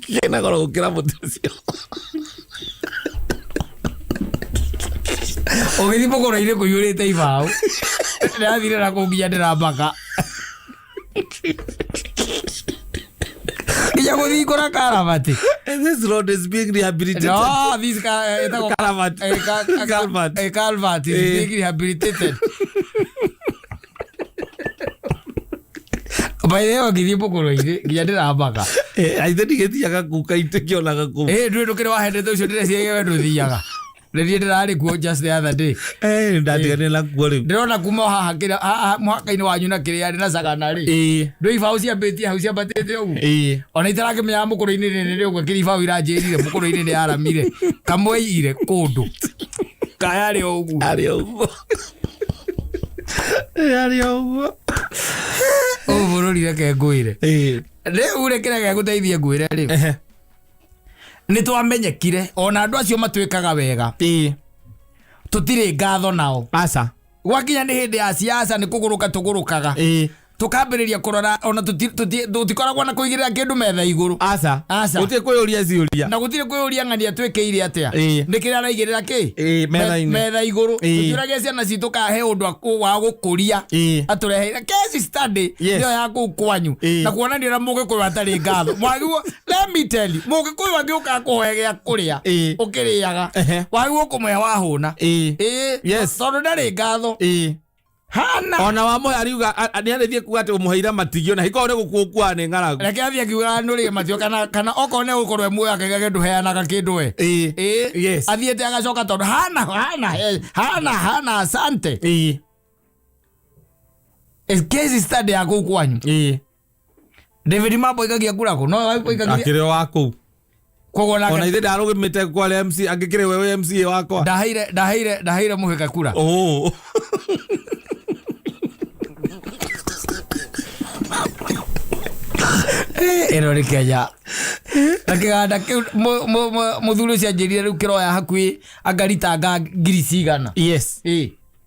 Kĩna goro gũkĩra mũtĩ ũcio. Ũgĩthiĩ mũgũrũ-inĩ kũiyũrĩte ibaũ, ndĩrathire na kũu nginya ndĩrambaka nginya gũthingũra karabati. And this road is being rehabilitated. No, this ka ĩtagwo Culvert. Culvert. Culvert is being rehabilitated. By the way, ngĩthiĩ mũkũrũ-inĩ nginya ndĩramaka. Aithe ndigĩthiaga kuu kaitĩ kĩonaga kũu. Ĩ ndũĩ ndũkĩrĩ wahendete ũcio ndĩreciria we ndũthiaga. Rĩrĩa ndĩrarĩ kuo just the other day. Ndatiganire nakuo rĩu. Ndĩrona kuma o haha kĩrĩa haha mũhaka-inĩ wanyu na kĩrĩa rĩ na Sagana rĩ. Ndũĩ ibaũ ciambĩtie hau ciambatĩte ũguo. Ona itarakĩmenyaga mũkũrũ-inĩ nĩ nĩ ũguo kĩrĩa ibaũ iranjĩrire mũkũrũ-inĩ nĩ yaramire. Kamweire kũndũ. Kayarĩ o ũguo. Arĩ o ũguo. Arĩ o ũguo. Ũyũ bũrũri reke ngwĩre. Rĩu rĩ kĩrĩa gĩagũteithia ngwĩre rĩ. Nĩ twamenyekire ona andũ acio matwĩkaga wega. Tũtirĩ ngatho nao. Aca. Gwakinya nĩ hĩndĩ ya siasa nĩ kũgũrũka tũgũrũkaga. Tũkambĩrĩria kũrora ona tũtikoragwo na kũigĩrĩra kĩndũ metha igũrũ. Aca. Aca. Gũtirĩ kwĩyũria ciũria. Na gũtirĩ kwĩyũria ng'ania twĩkĩire atĩa. Nĩ kĩrĩa araigĩrĩra kĩ? Metha-inĩ. Metha igũrũ. Tũtiũragia ciana citũ kana he ũndũ wa gũkũria. Atũreheire case study nĩyo ya kũu kwanyu. Na kuonania ũrĩa mũgĩkũyũ atarĩ ngatho. Mwagĩrĩirwo, let me tell you, mũgĩkũyũ angĩũka akũhoe gĩa kũrĩa, ũkĩrĩaga, wagĩrĩirwo kũmũhe wahũna. Tondũ ndarĩ ngatho. Hana. Ona wamũhe ariuga nĩ arĩthiĩ kuga atĩ ũmũheire matigio na hikorwo nĩ gũkua ũkuaga nĩ ng'aragu. Reke athiĩ akiugaga nũrĩe matigio kana okorwo nĩ gũkorwo e muoyo akaigaga ndũheanaga kĩndũ we. Athiĩte agacoka tondũ hana, hana, hana, hana, asante. Case study ya kũu kwanyu. David Mambo aikagia kura kũ? No aikagia. Akĩrĩ o wa kũu. Koguo nake Ona ithe ndarũgamĩte kwa arĩa MC angĩkĩrĩ we MCA wakwa. Ndaheire mũhĩka kura. Oh. Ĩno nĩ Kenya. Na kĩganda kĩu mũthuri ũcio anjĩrire rĩu kĩroya hakuhĩ angaritanga ngiri cigana. Yes.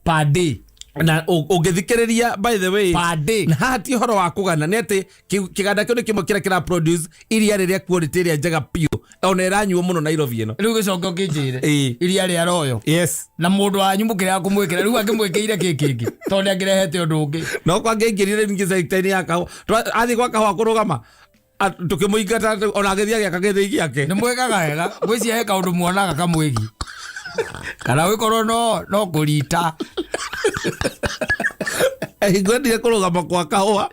Per day. Na ũngĩthikĩrĩria by the way, Per day. Na haha ti ũhoro wa kũgana nĩ atĩ kĩganda kĩu nĩ kĩmwe kĩrĩa kĩra produce iria rĩrĩa quality ĩrĩa njega biũ ona ĩranyuo mũno Nairobi ĩno. Rĩu gĩcoke ũkĩnjĩre. Iria rĩa Royal. Yes. Na mũndũ wanyu mũkĩrega kũmwĩkĩra rĩu angĩmwĩkĩire kĩ kĩngĩ tondũ nĩ angĩrehete ũndũ ũngĩ. No kwangĩingĩrire ningĩ sector-inĩ ya kahũa. Athiĩ gwa kahũa kũrũgama, tũkĩmũingata ona agĩthiĩ agĩaka gĩthĩi gĩake. Nĩ mwĩkaga wega, ngwĩciria he kaũndũ muonaga kamwĩgiĩ. Kana gũkorwo no kũrita. Ngwendire kũrũgama kwa kahũa.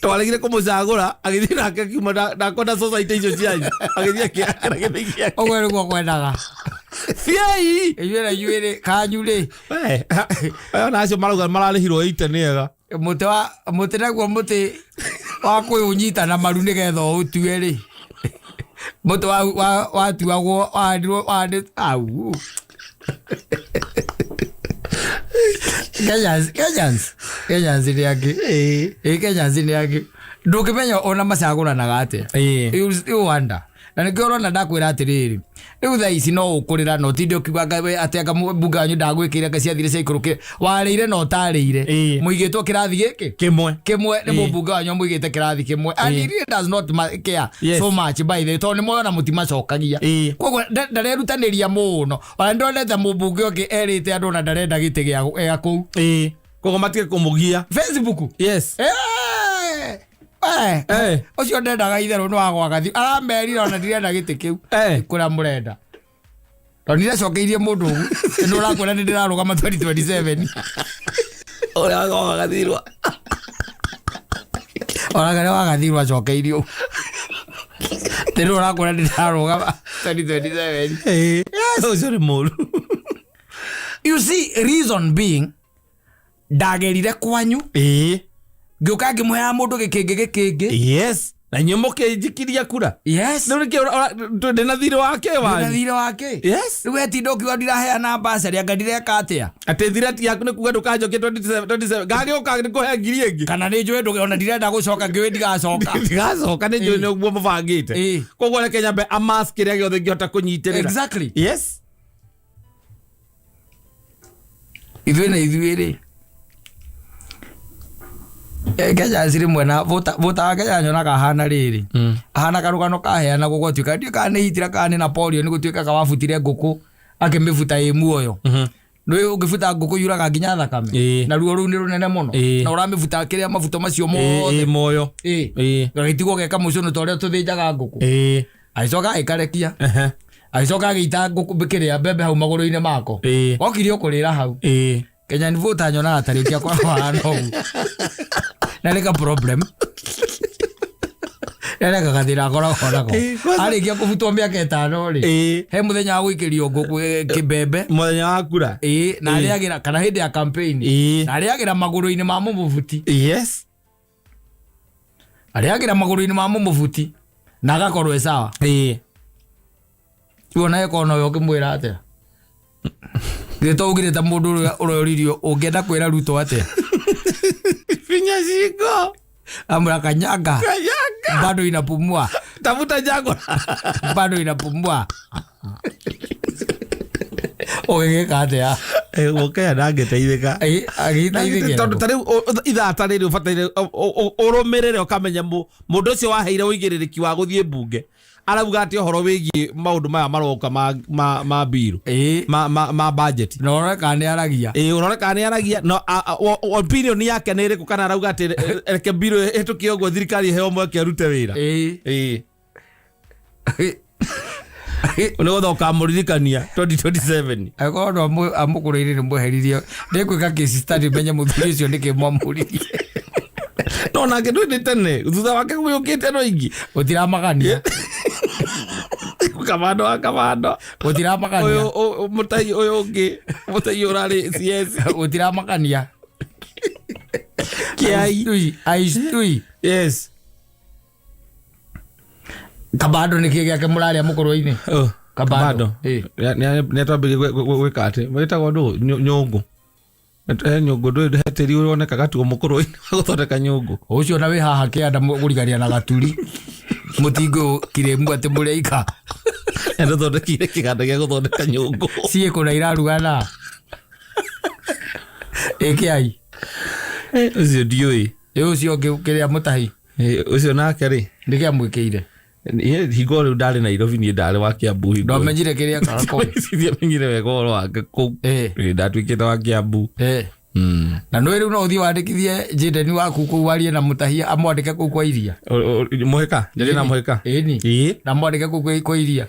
Twaregire kũmũcagũra, agĩthiĩ nake akiuma ndakwenda society icio cianyu. Agĩthiĩ akĩakĩra gĩthĩi gĩake. Ũguo nĩguo kwendaga. Thiĩi! Inyuĩ na inyuĩ rĩ, kanyu rĩ. We, ona acio marauga mararĩhirwo 80 nĩ ega. Mũtĩ wa, mũtĩ naguo mũtĩ wa kwĩũnyita na maru nĩgetha ũũtue rĩ. Mũtĩ watuagwo, wahandirwo, au. Kenyans, Kenyans, Kenyans nĩ angĩ. Kenyans nĩ angĩ. Ndũngĩmenya ona macagũranaga atĩa. You wonder. Na nĩkĩo ũrona ndakwĩra atĩrĩrĩ, rĩu thaa ici no ũkũrĩra na ũtinde ũkiuga anga we atĩ anga mbunge wanyu ndagwĩkĩire anga ciathire ciaikũrũkire. Warĩire na ũtarĩire. Mũigĩtwo kĩrathi gĩkĩ? Kĩmwe. Kĩmwe nĩ mũmbunge wanyu amũigĩte kĩrathi kĩmwe. And he really does not care so much by the way, tondũ nĩ moĩ ona mũtimacokagia. Koguo ndarerutanĩria mũno. Ona nĩndonete mũmbunge ũngĩ erĩte andũ ona ndarenda gĩtĩ gĩa kũu. Koguo matige kũmũgia. Facebook. Yes. Ũcio ndendaga itherũ nĩ wa gwaka aramerire ona ndirenda gĩtĩ kĩu. Kũrĩa mũrenda. Tondũ ndiracokeirie mũndũ ũguo. Nĩ ũrakwĩra nĩ ndĩrarũgama 2027. Ũrĩa wagathirwa. Ona kana wagathirwa acokeirio ũguo. Nĩ ũrakwĩra nĩ ndĩrarũgama 2027. Yes. Ũcio nĩ mũru. You see, reason being, ndagerire kwanyu. Ngĩũka ngĩmũheaga mũndũ gĩkĩngĩ gĩkĩngĩ. Yes. Na inyuĩ mũkĩnjikiria kura. Yes. Rĩu nĩkĩo ndĩna thirĩ wake Ndĩna wanyu. thirĩ wake. Yes. Rĩu wetinda ũkiuga ndiraheana bursary, anga ndireka atĩa? Atĩ thirĩ ti yaku nĩ kuga ndũkanjokie 27, ngagĩũka nĩ kũhe ngiri ĩngĩ. Kana nĩ njũĩ ndũge, ona ndirenda gũcoka, ngĩũĩ ndigacoka. Ndigacoka, nĩ njũĩ nĩ ũguo mũbangĩte. Koguo reke nyambe amask kĩrĩa gĩothe ingĩhota kũnyitĩrĩra. Exactly. Yes. Ithuĩ na ithuĩ rĩ. Kenya cirĩ mwena, vota wa Kenya nyonaga ahana rĩrĩ. Ahana karũgano kaheanagwo gwatuĩka, ndiũĩ kana nĩ Hitler kana nĩ Napoleon, gũtuĩkaga wabutire ngũkũ akĩmĩbuta ĩ muoyo. Nĩ ũngĩbuta ngũkũ yuraga nginya thakame. Na ruo rũu nĩ rũnene mũno. Na ũramĩbuta kĩrĩa mabuto macio mothe. Muoyo. Gagĩtigwo geka mũcũnũ ta ũrĩa tũthĩnjaga ngũkũ. Agĩcoka agĩkarekia. Agĩcoka agĩita ngũkũ kĩrĩa mbembe hau magũrũ-inĩ mako. Okire ũkũrĩra hau. Kenya ni voter nyonaga tarĩki akwa hana ũguo. Na nĩ ka problem. Rereka gathĩna akoragwo nako. Ĩĩ, kwanza- Arĩkia kũbutwo mĩaka 5 rĩ, he mũthenya wa gũikĩrio ngũkũ kĩmbembe. Mũthenya wa kura. Ĩĩ, na arĩagĩra kana hĩndĩ ya campaign, na arĩagĩra magũrũ-inĩ ma mũmũbuti. Arĩagĩra magũrũ-inĩ ma mũmũbuti na agakorwo e sawa. Rĩu ona eko nowe ũngĩmwĩra atĩa? Githĩ to ugire ta mũndũ ũrĩa ũroririo ũngĩenda kwĩra Ruto atĩa? Finya shingo. Amwĩra kanyanga. Kanyanga. Bado inapumua. Tafuta jango. Bado inapumua. Ũgĩgĩka atĩa? Gũkea ndangĩteithĩka. Agĩteithĩke. Tondũ ta rĩu ithaa ta rĩrĩ ũbataire ũrũmĩrĩre ũkamenya mũndũ ũcio waheire ũigĩrĩrĩki wa gũthiĩ mbunge arauga atĩ ũhoro wĩgiĩ maũndũ maya maroka ma mbiru ma budget. Na ũrore kana nĩ aragia. Ĩĩ, ũrore kana nĩ aragia no opinion yake nĩ ĩrĩkũ, kana arauga atĩ reke mbiru ĩhĩtũke ũguo thirikari ĩheo mweke ĩrute wĩra. Ĩĩ. Nĩ gũtha ũkamũririkania 2027. Angĩkorwo no amũkũrĩire nĩ mweheririe, ndĩkwĩka case study menye mũthuri ũcio nĩkĩ mwamũririe. No nake ndũĩ nĩ tene thutha wake gũgĩũkĩte no ingĩ. Gũtiramagania. Kamando wa kamando. Gũtiramakania. Ũyũ mũtai ũyũ ũngĩ mũtai ũrarĩ CS. Gũtiramakania. Kĩai. Aistui, aistui. Yes. Kabando nĩ kĩ gĩake mũrarĩa mũkũrũ-inĩ? Oh, Kabando. Kabando. Nĩ atwambĩrĩrie gwĩka atĩ wĩtagwo ndũ nyũngũ. He nyũngũ ndũĩ he tĩri ũronekaga tuo mũkũrũ-inĩ wa gũthondeka nyũngũ. Ũcio na wĩ haha kĩanda mũrigania na gaturi. Mũtingũ kiremu atĩ mũrĩika. Nĩtũthondekeire kĩganda gĩa gũthondeka nyũngũ. Ciĩ kũna irarugana. Ĩkĩai. Ũcio ndiũĩ. Ĩ ũcio ũngĩ kĩrĩa mũtahi. Ũcio nake rĩ. Nĩ kĩa mwĩkĩire? Hingo rĩu ndarĩ Nairobi, niĩ ndarĩ wa Kiambu hingo. Ndwamenyire kĩrĩa ekaga kũu? Ndiamenyire wega ũhoro wake kũu. Ndatuĩkĩte wa Kiambu. Na nĩ rĩu no ũthiĩ wandĩkithie Jayden waku kũu warie na mũtahia amwandĩke kũu kwa iria. Mũhĩka? Njarie na mũhĩka? Ĩni. Na mwandĩke kũu kwa iria.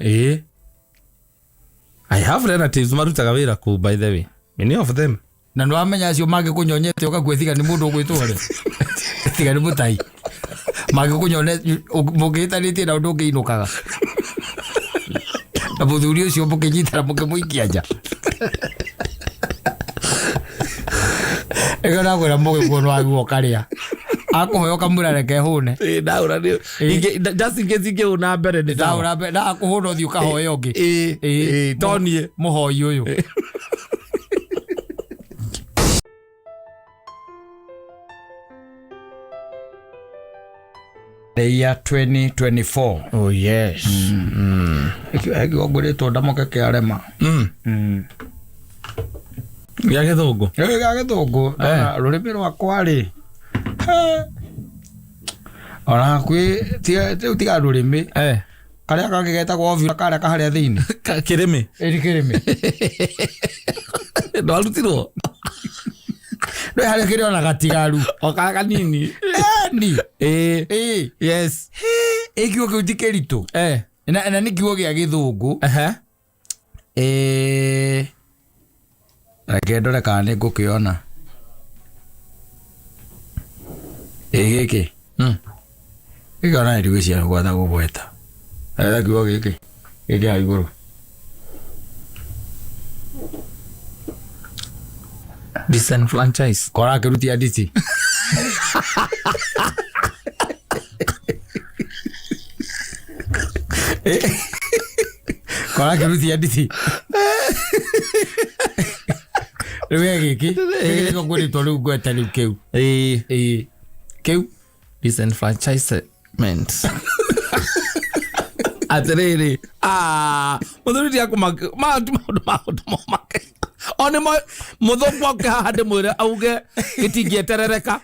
I have relatives marutaga wĩra kũu, by the way. Many of them. Na nĩ wamenya acio mangĩkũnyonyete ũgakua tiga nĩ mũndũ ũgwĩtwo rĩ. Tiga nĩ mũtai. Mangĩkũnyone mũngĩhĩtanĩtie na ũndũ ũngĩinũkaga. Na mũthuri ũcio mũkĩnyitana mũkĩmũikia nja. Ĩko ndakwĩra mũgĩkũyũ nĩ wagĩrĩirwo ũkarĩa. Akũhoya ũkamwĩra reke hũne. Ĩĩ, ndaũra nĩ just in case ingĩhũna mbere nĩ sawa. Ndaũra mbere, na akũhũna ũthiĩ ũkahoe ũngĩ. Ĩĩ, ĩĩ, to niĩ. Mũhoi ũyũ. The year 2024. Oh yes. Ĩkĩo ngũrĩtwo ndamoke kĩarema. Gĩa gĩthũngũ. Gĩa gĩthũngũ. Ndona rũrĩmĩ rwakwa rĩ. Ona hakuhĩ rĩu tiga rũrĩmĩ. Karĩa kangĩ getagwo ovula karĩa kaharĩa thĩinĩ. Kĩrĩmĩ. Ĩni kĩrĩmĩ. Ndwarutirwo? Ndũĩ harĩa kĩrĩ ona gatigaru. O karĩa kanini. Ĩni. Ĩĩ. Ĩĩ. Yes. Ĩ kiugo kĩu ti kĩritũ. Na nĩ kiugo gĩa gĩthũngũ. Reke ndore kana nĩ ngũkĩona. Ĩ gĩkĩ. Gĩkĩ ona nĩ ndigwĩciria gwatha gũgweta. Etha kiugo gĩkĩ. Gĩkĩ haha igũrũ. Disenfranchise. Kora akĩrutia nditi. Kora akĩrutia nditi. Rĩu he gĩkĩ. Gĩkĩ nĩkĩo ngwĩrĩtwo rĩu ngwete rĩu kĩu. Ĩĩ. Kĩu. Disenfranchisement. Atĩrĩrĩ, mũthuri ti akũmaka, maya ti maũndũ ma gũtũma ũmake. O nĩ mũthũngũ oke haha ndĩmwĩre auge gĩtingĩeterereka.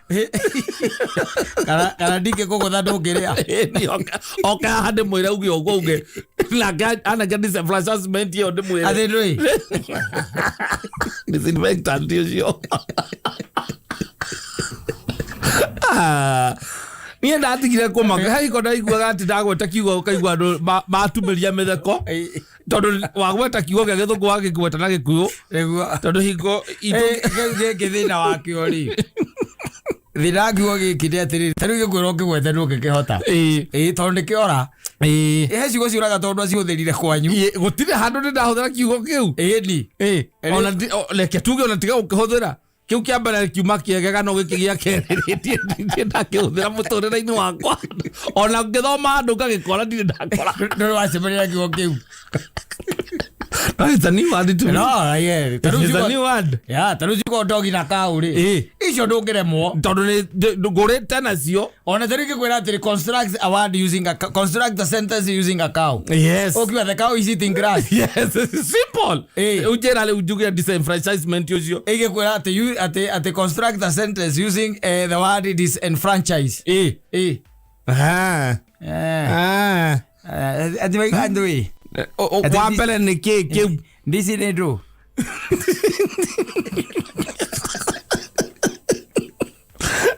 Kana ndingĩkũgũtha ndũngĩrĩa. Ĩni, oke haha ndĩmwĩre auge ũguo auge. Nake anake disenfranchisement ĩyo ndĩmwĩre. Atĩ ndũĩ? Disinfectant ũcio. Niĩ ndatigire kũmaka. He hingo ndaiguaga atĩ ndagweta kiugo ũkaigua andũ matumĩria mĩtheko. Tondũ wagweta kiugo gĩa gĩthũngũ wagĩgweta na gĩkũyũ. Nĩguo. Tondũ hingo itũ Kĩu gĩkĩ thĩna wakĩo rĩ. Thĩna kiugo gĩkĩ nĩ atĩrĩrĩ, ta rĩu gĩkwĩra ũkĩgwete ndũngĩkĩhota. Ĩĩ, tondũ nĩkĩora. He ciugo ciũraga tondũ acihũthĩrire kwanyu. Gũtirĩ handũ ndĩ ndahũthĩra kiugo kĩu. Ĩni. Ona reke tuge ona tiga gũkĩhũthĩra kĩu kĩa mbere kiuma kĩegega, no gĩkĩ gĩa kerĩ ndirĩ ndakĩhũthĩra mũtũrĩre-inĩ wakwa, ona ngĩthoma handũ ngagĩkora ndirĩ ndakora. Ndũrĩ wacemania na kiugo kĩu. No, it's a new word to me. No, yeah. Ta rĩu It's a ciugo- new word. Ya, ta rĩu ciugo dog na cow rĩ, icio ndũngĩremwo. Tondũ nĩ ngũrĩte nacio. Ona ta rĩu ingĩkwĩra atĩrĩ, construct a word using a construct a sentence using a cow, ũkiuga the cow is eating grass. Yes, simple. Unjĩra rĩu njuge disenfranchisement ũcio. Ĩgĩkwĩra atĩ atĩ construct a sentence using the word disenfranchise. Atĩ waiga andũ ĩ. Wa mbere nĩ kĩ kĩu? Ndici nĩ ndũ.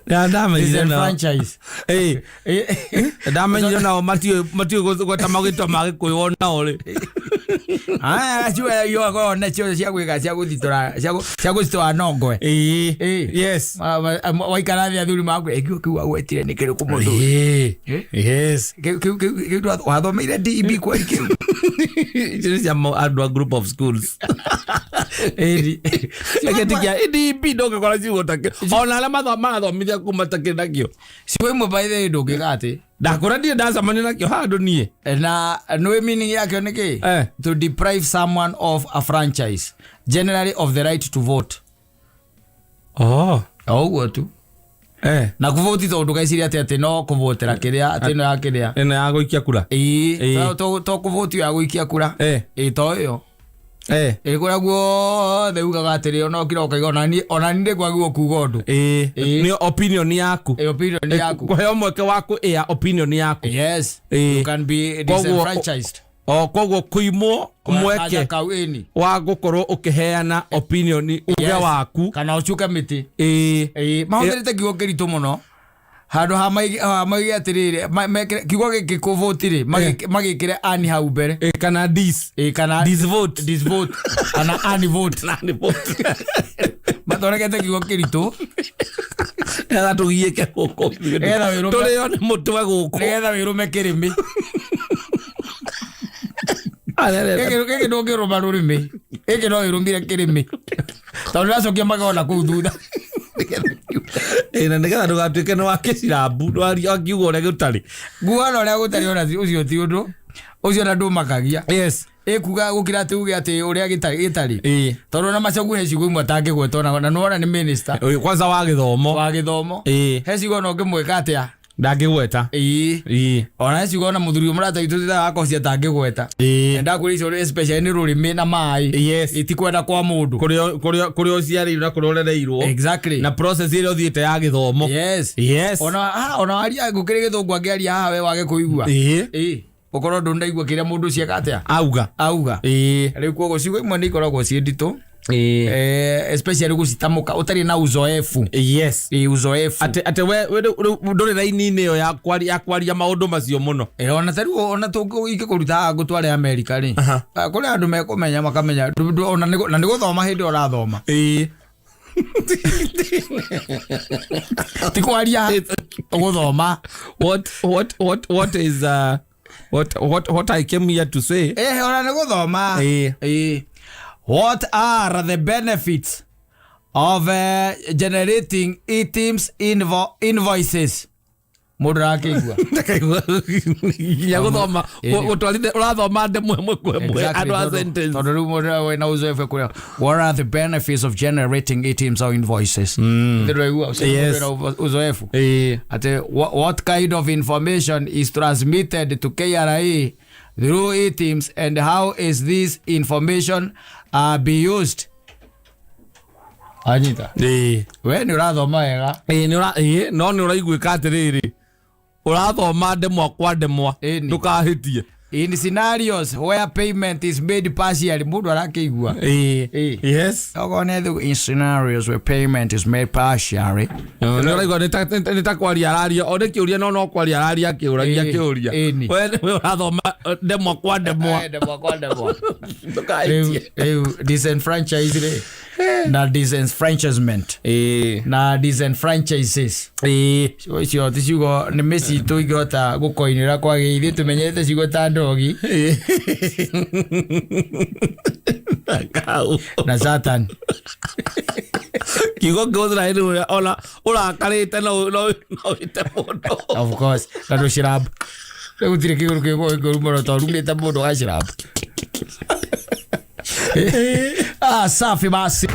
Ndamenyire nao. Disenfranchise. Ndamenyire nao matiũĩ gweta magĩtwa ma gĩkũyũ onao rĩ. Aya ciugo yogo nacio cia gwĩka cia gũthitũra cia gũcitũra nongwe. Waikara thĩ athuri makwĩra kiugo kĩu wagwetire nĩ kĩrĩkũ mũthuri? Kĩu kĩu kĩu kĩu wathomeire DEB kweli kĩu? Icio nĩ cia andũ a group of schools. Reke tikia DEB ndũngĩkora ciugo ta kĩu, ona arĩa marathomithia kũu matakĩrĩ nakĩo. Ciugo imwe by the way ndũngĩka atĩ. Ndakũra ndirĩ ndacemania nakĩo handũ niĩ. Na nĩ meaning yakĩo nĩ kĩ? To deprive someone of a franchise, generally of the right to vote. O ũguo tu. Na kũvoti tondũ ndũgecirie atĩ no kũvotera kĩrĩa atĩ ĩno ya kĩrĩa. Ĩno ya gũikia kura. Ĩĩ, to kũvoti ya gũikia kura. Ĩĩ, to ĩyo. Ĩĩ, kũrĩa guothe ugaga atĩrĩ ona ũkira ũkaiga ona niĩ ndĩkwagĩrĩirwo kuga ũndũ. Nĩ opinion yaku. Ĩĩ, opinion yaku. Kũheo mweke wa kũ air opinion yaku. Yes. You can be disenfranchised. O koguo kũimwo mweke kau ĩni. wa gũkorwo ũkĩheana opinion uge waku. Kana ũcuke mĩtĩ. Ĩĩ, mahũthĩrĩte kiugo kĩritũ mũno handũ ha maige atĩrĩrĩ mekĩre kiugo gĩkĩ kũvoti rĩ, magĩkĩre ani hau mbere. Kana dis. Ĩĩ, kana Disvote. Disvote kana ani vote. Nani vote. Mathondekete kiugo kĩritũ. Nĩgetha tũgiĩke gũkũ. Nĩgetha wĩrũme. Tũrĩo nĩ mũtwe gũkũ. Nĩgetha wĩrũme kĩrĩmĩ. Gĩkĩ ndũngĩrũma rũrĩmĩ, gĩkĩ no wĩrũmire kĩrĩmĩ tondũ ndĩracokia magego na kũu thutha. Ĩĩ, na nĩgetha ndũgatuĩke nĩ wa kĩcirambu wakiuga ũrĩa gũtarĩ. Nguga na ũrĩa gũtarĩ ona ũcio ti ũndũ ũcio na ndũmakagia. Ĩkuga gũkira atĩ uge atĩ ũrĩa gĩtarĩ. Tondũ ona Machogu he ciugo imwe atangĩgweta ona na nĩwona nĩ minister. Ũyũ kwanza wa gĩthomo. Wa gĩthomo. He ciugo ona ũngĩmwĩka atĩa. Ndangĩgweta. Ona he ciugo ona mũthuri ũyũ mũrata witũ tũtaga wakoci atangĩgweta. Ndakwĩra icio especially nĩ rũrĩmĩ na maĩ. Itikwenda kwa mũndũ. Kũrĩa ũciarĩirwo na kũrĩa ũrereirwo. Na process ĩrĩa ũthiĩte ya gĩthomo. Ona waria gũkĩrĩ gĩthũngũ angĩaria haha we wage kũigua. Ũkorwo ndũnaigua kĩrĩa mũndũ ũcio eka atĩa. Auga. Auga. Rĩu koguo ciugo imwe nĩ ikoragwo ciĩ nditũ. Especially gũcitamũka ũtarĩ na uzoefu. Uzoefu. Atĩ we rĩu ndũrĩ raini-inĩ ĩyo ya kwaria maũndũ macio mũno. Ona ta rĩu ona ingĩkũruta haha ngũtware America rĩ. Kũrĩ andũ mekũmenya makamenya ona na nĩ gũthoma hĩndĩ ĩyo ũrathoma. Ti kwaria, gũthoma. What I came here to say? Ona nĩ gũthoma. What are the benefits of generating eTIMS invoices? Mũndũ arakĩigua. Ndakaigua. Nginya gũthoma, gũtwarithia, ũrathoma ndemwa ĩmwe kwa ĩmwe, andũ a sentence. Tondũ rĩu mũndũ wĩna uzoefu kũrĩa. What are the benefits of generating eTIMS or invoices? Ndĩraigua, ũcio mũndũ wĩna uzoefu. Atĩ what kind of information is transmitted to KRA through eTIMS and how is this information be used? Anyita. We nĩ ũrathoma wega. Ĩĩ, nĩ ĩĩ, no nĩ ũraiguĩka atĩrĩrĩ, ũrathoma ndemwa kwa ndemwa, ndũkahĩtie. In scenarios where payment is made partially, mũndũ arakĩigua. Okorwo nĩ thũ, in scenarios where payment is made partially. Nĩ ũraigua nĩ ta kwaria araria, o nĩ kĩũria no kwaria araria akĩũragia kĩũria. We nĩwe ũrathoma ndemwa kwa ndemwa. Ndemwa kwa ndemwa. Ndũkahĩtie. Rĩu disenfranchise rĩ. Na disenfranchisement na disenfranchises. Ciugo icio ti ciugo nĩ mĩcitũ ingĩhota gũkoinĩra kwagĩ ithuĩ tũmenyerete ciugo ta ndogi Kau. Na satan. Kiugo kĩhũthĩra hĩndĩ ĩrĩa ona ũrakarĩte no wĩte mũndũ. Of course, na ndũcirab rĩu gũtirĩ kĩgũrũ kĩgũrũ kĩũru mũno to rumĩte mũndũ gacirab. Ah, safi basi.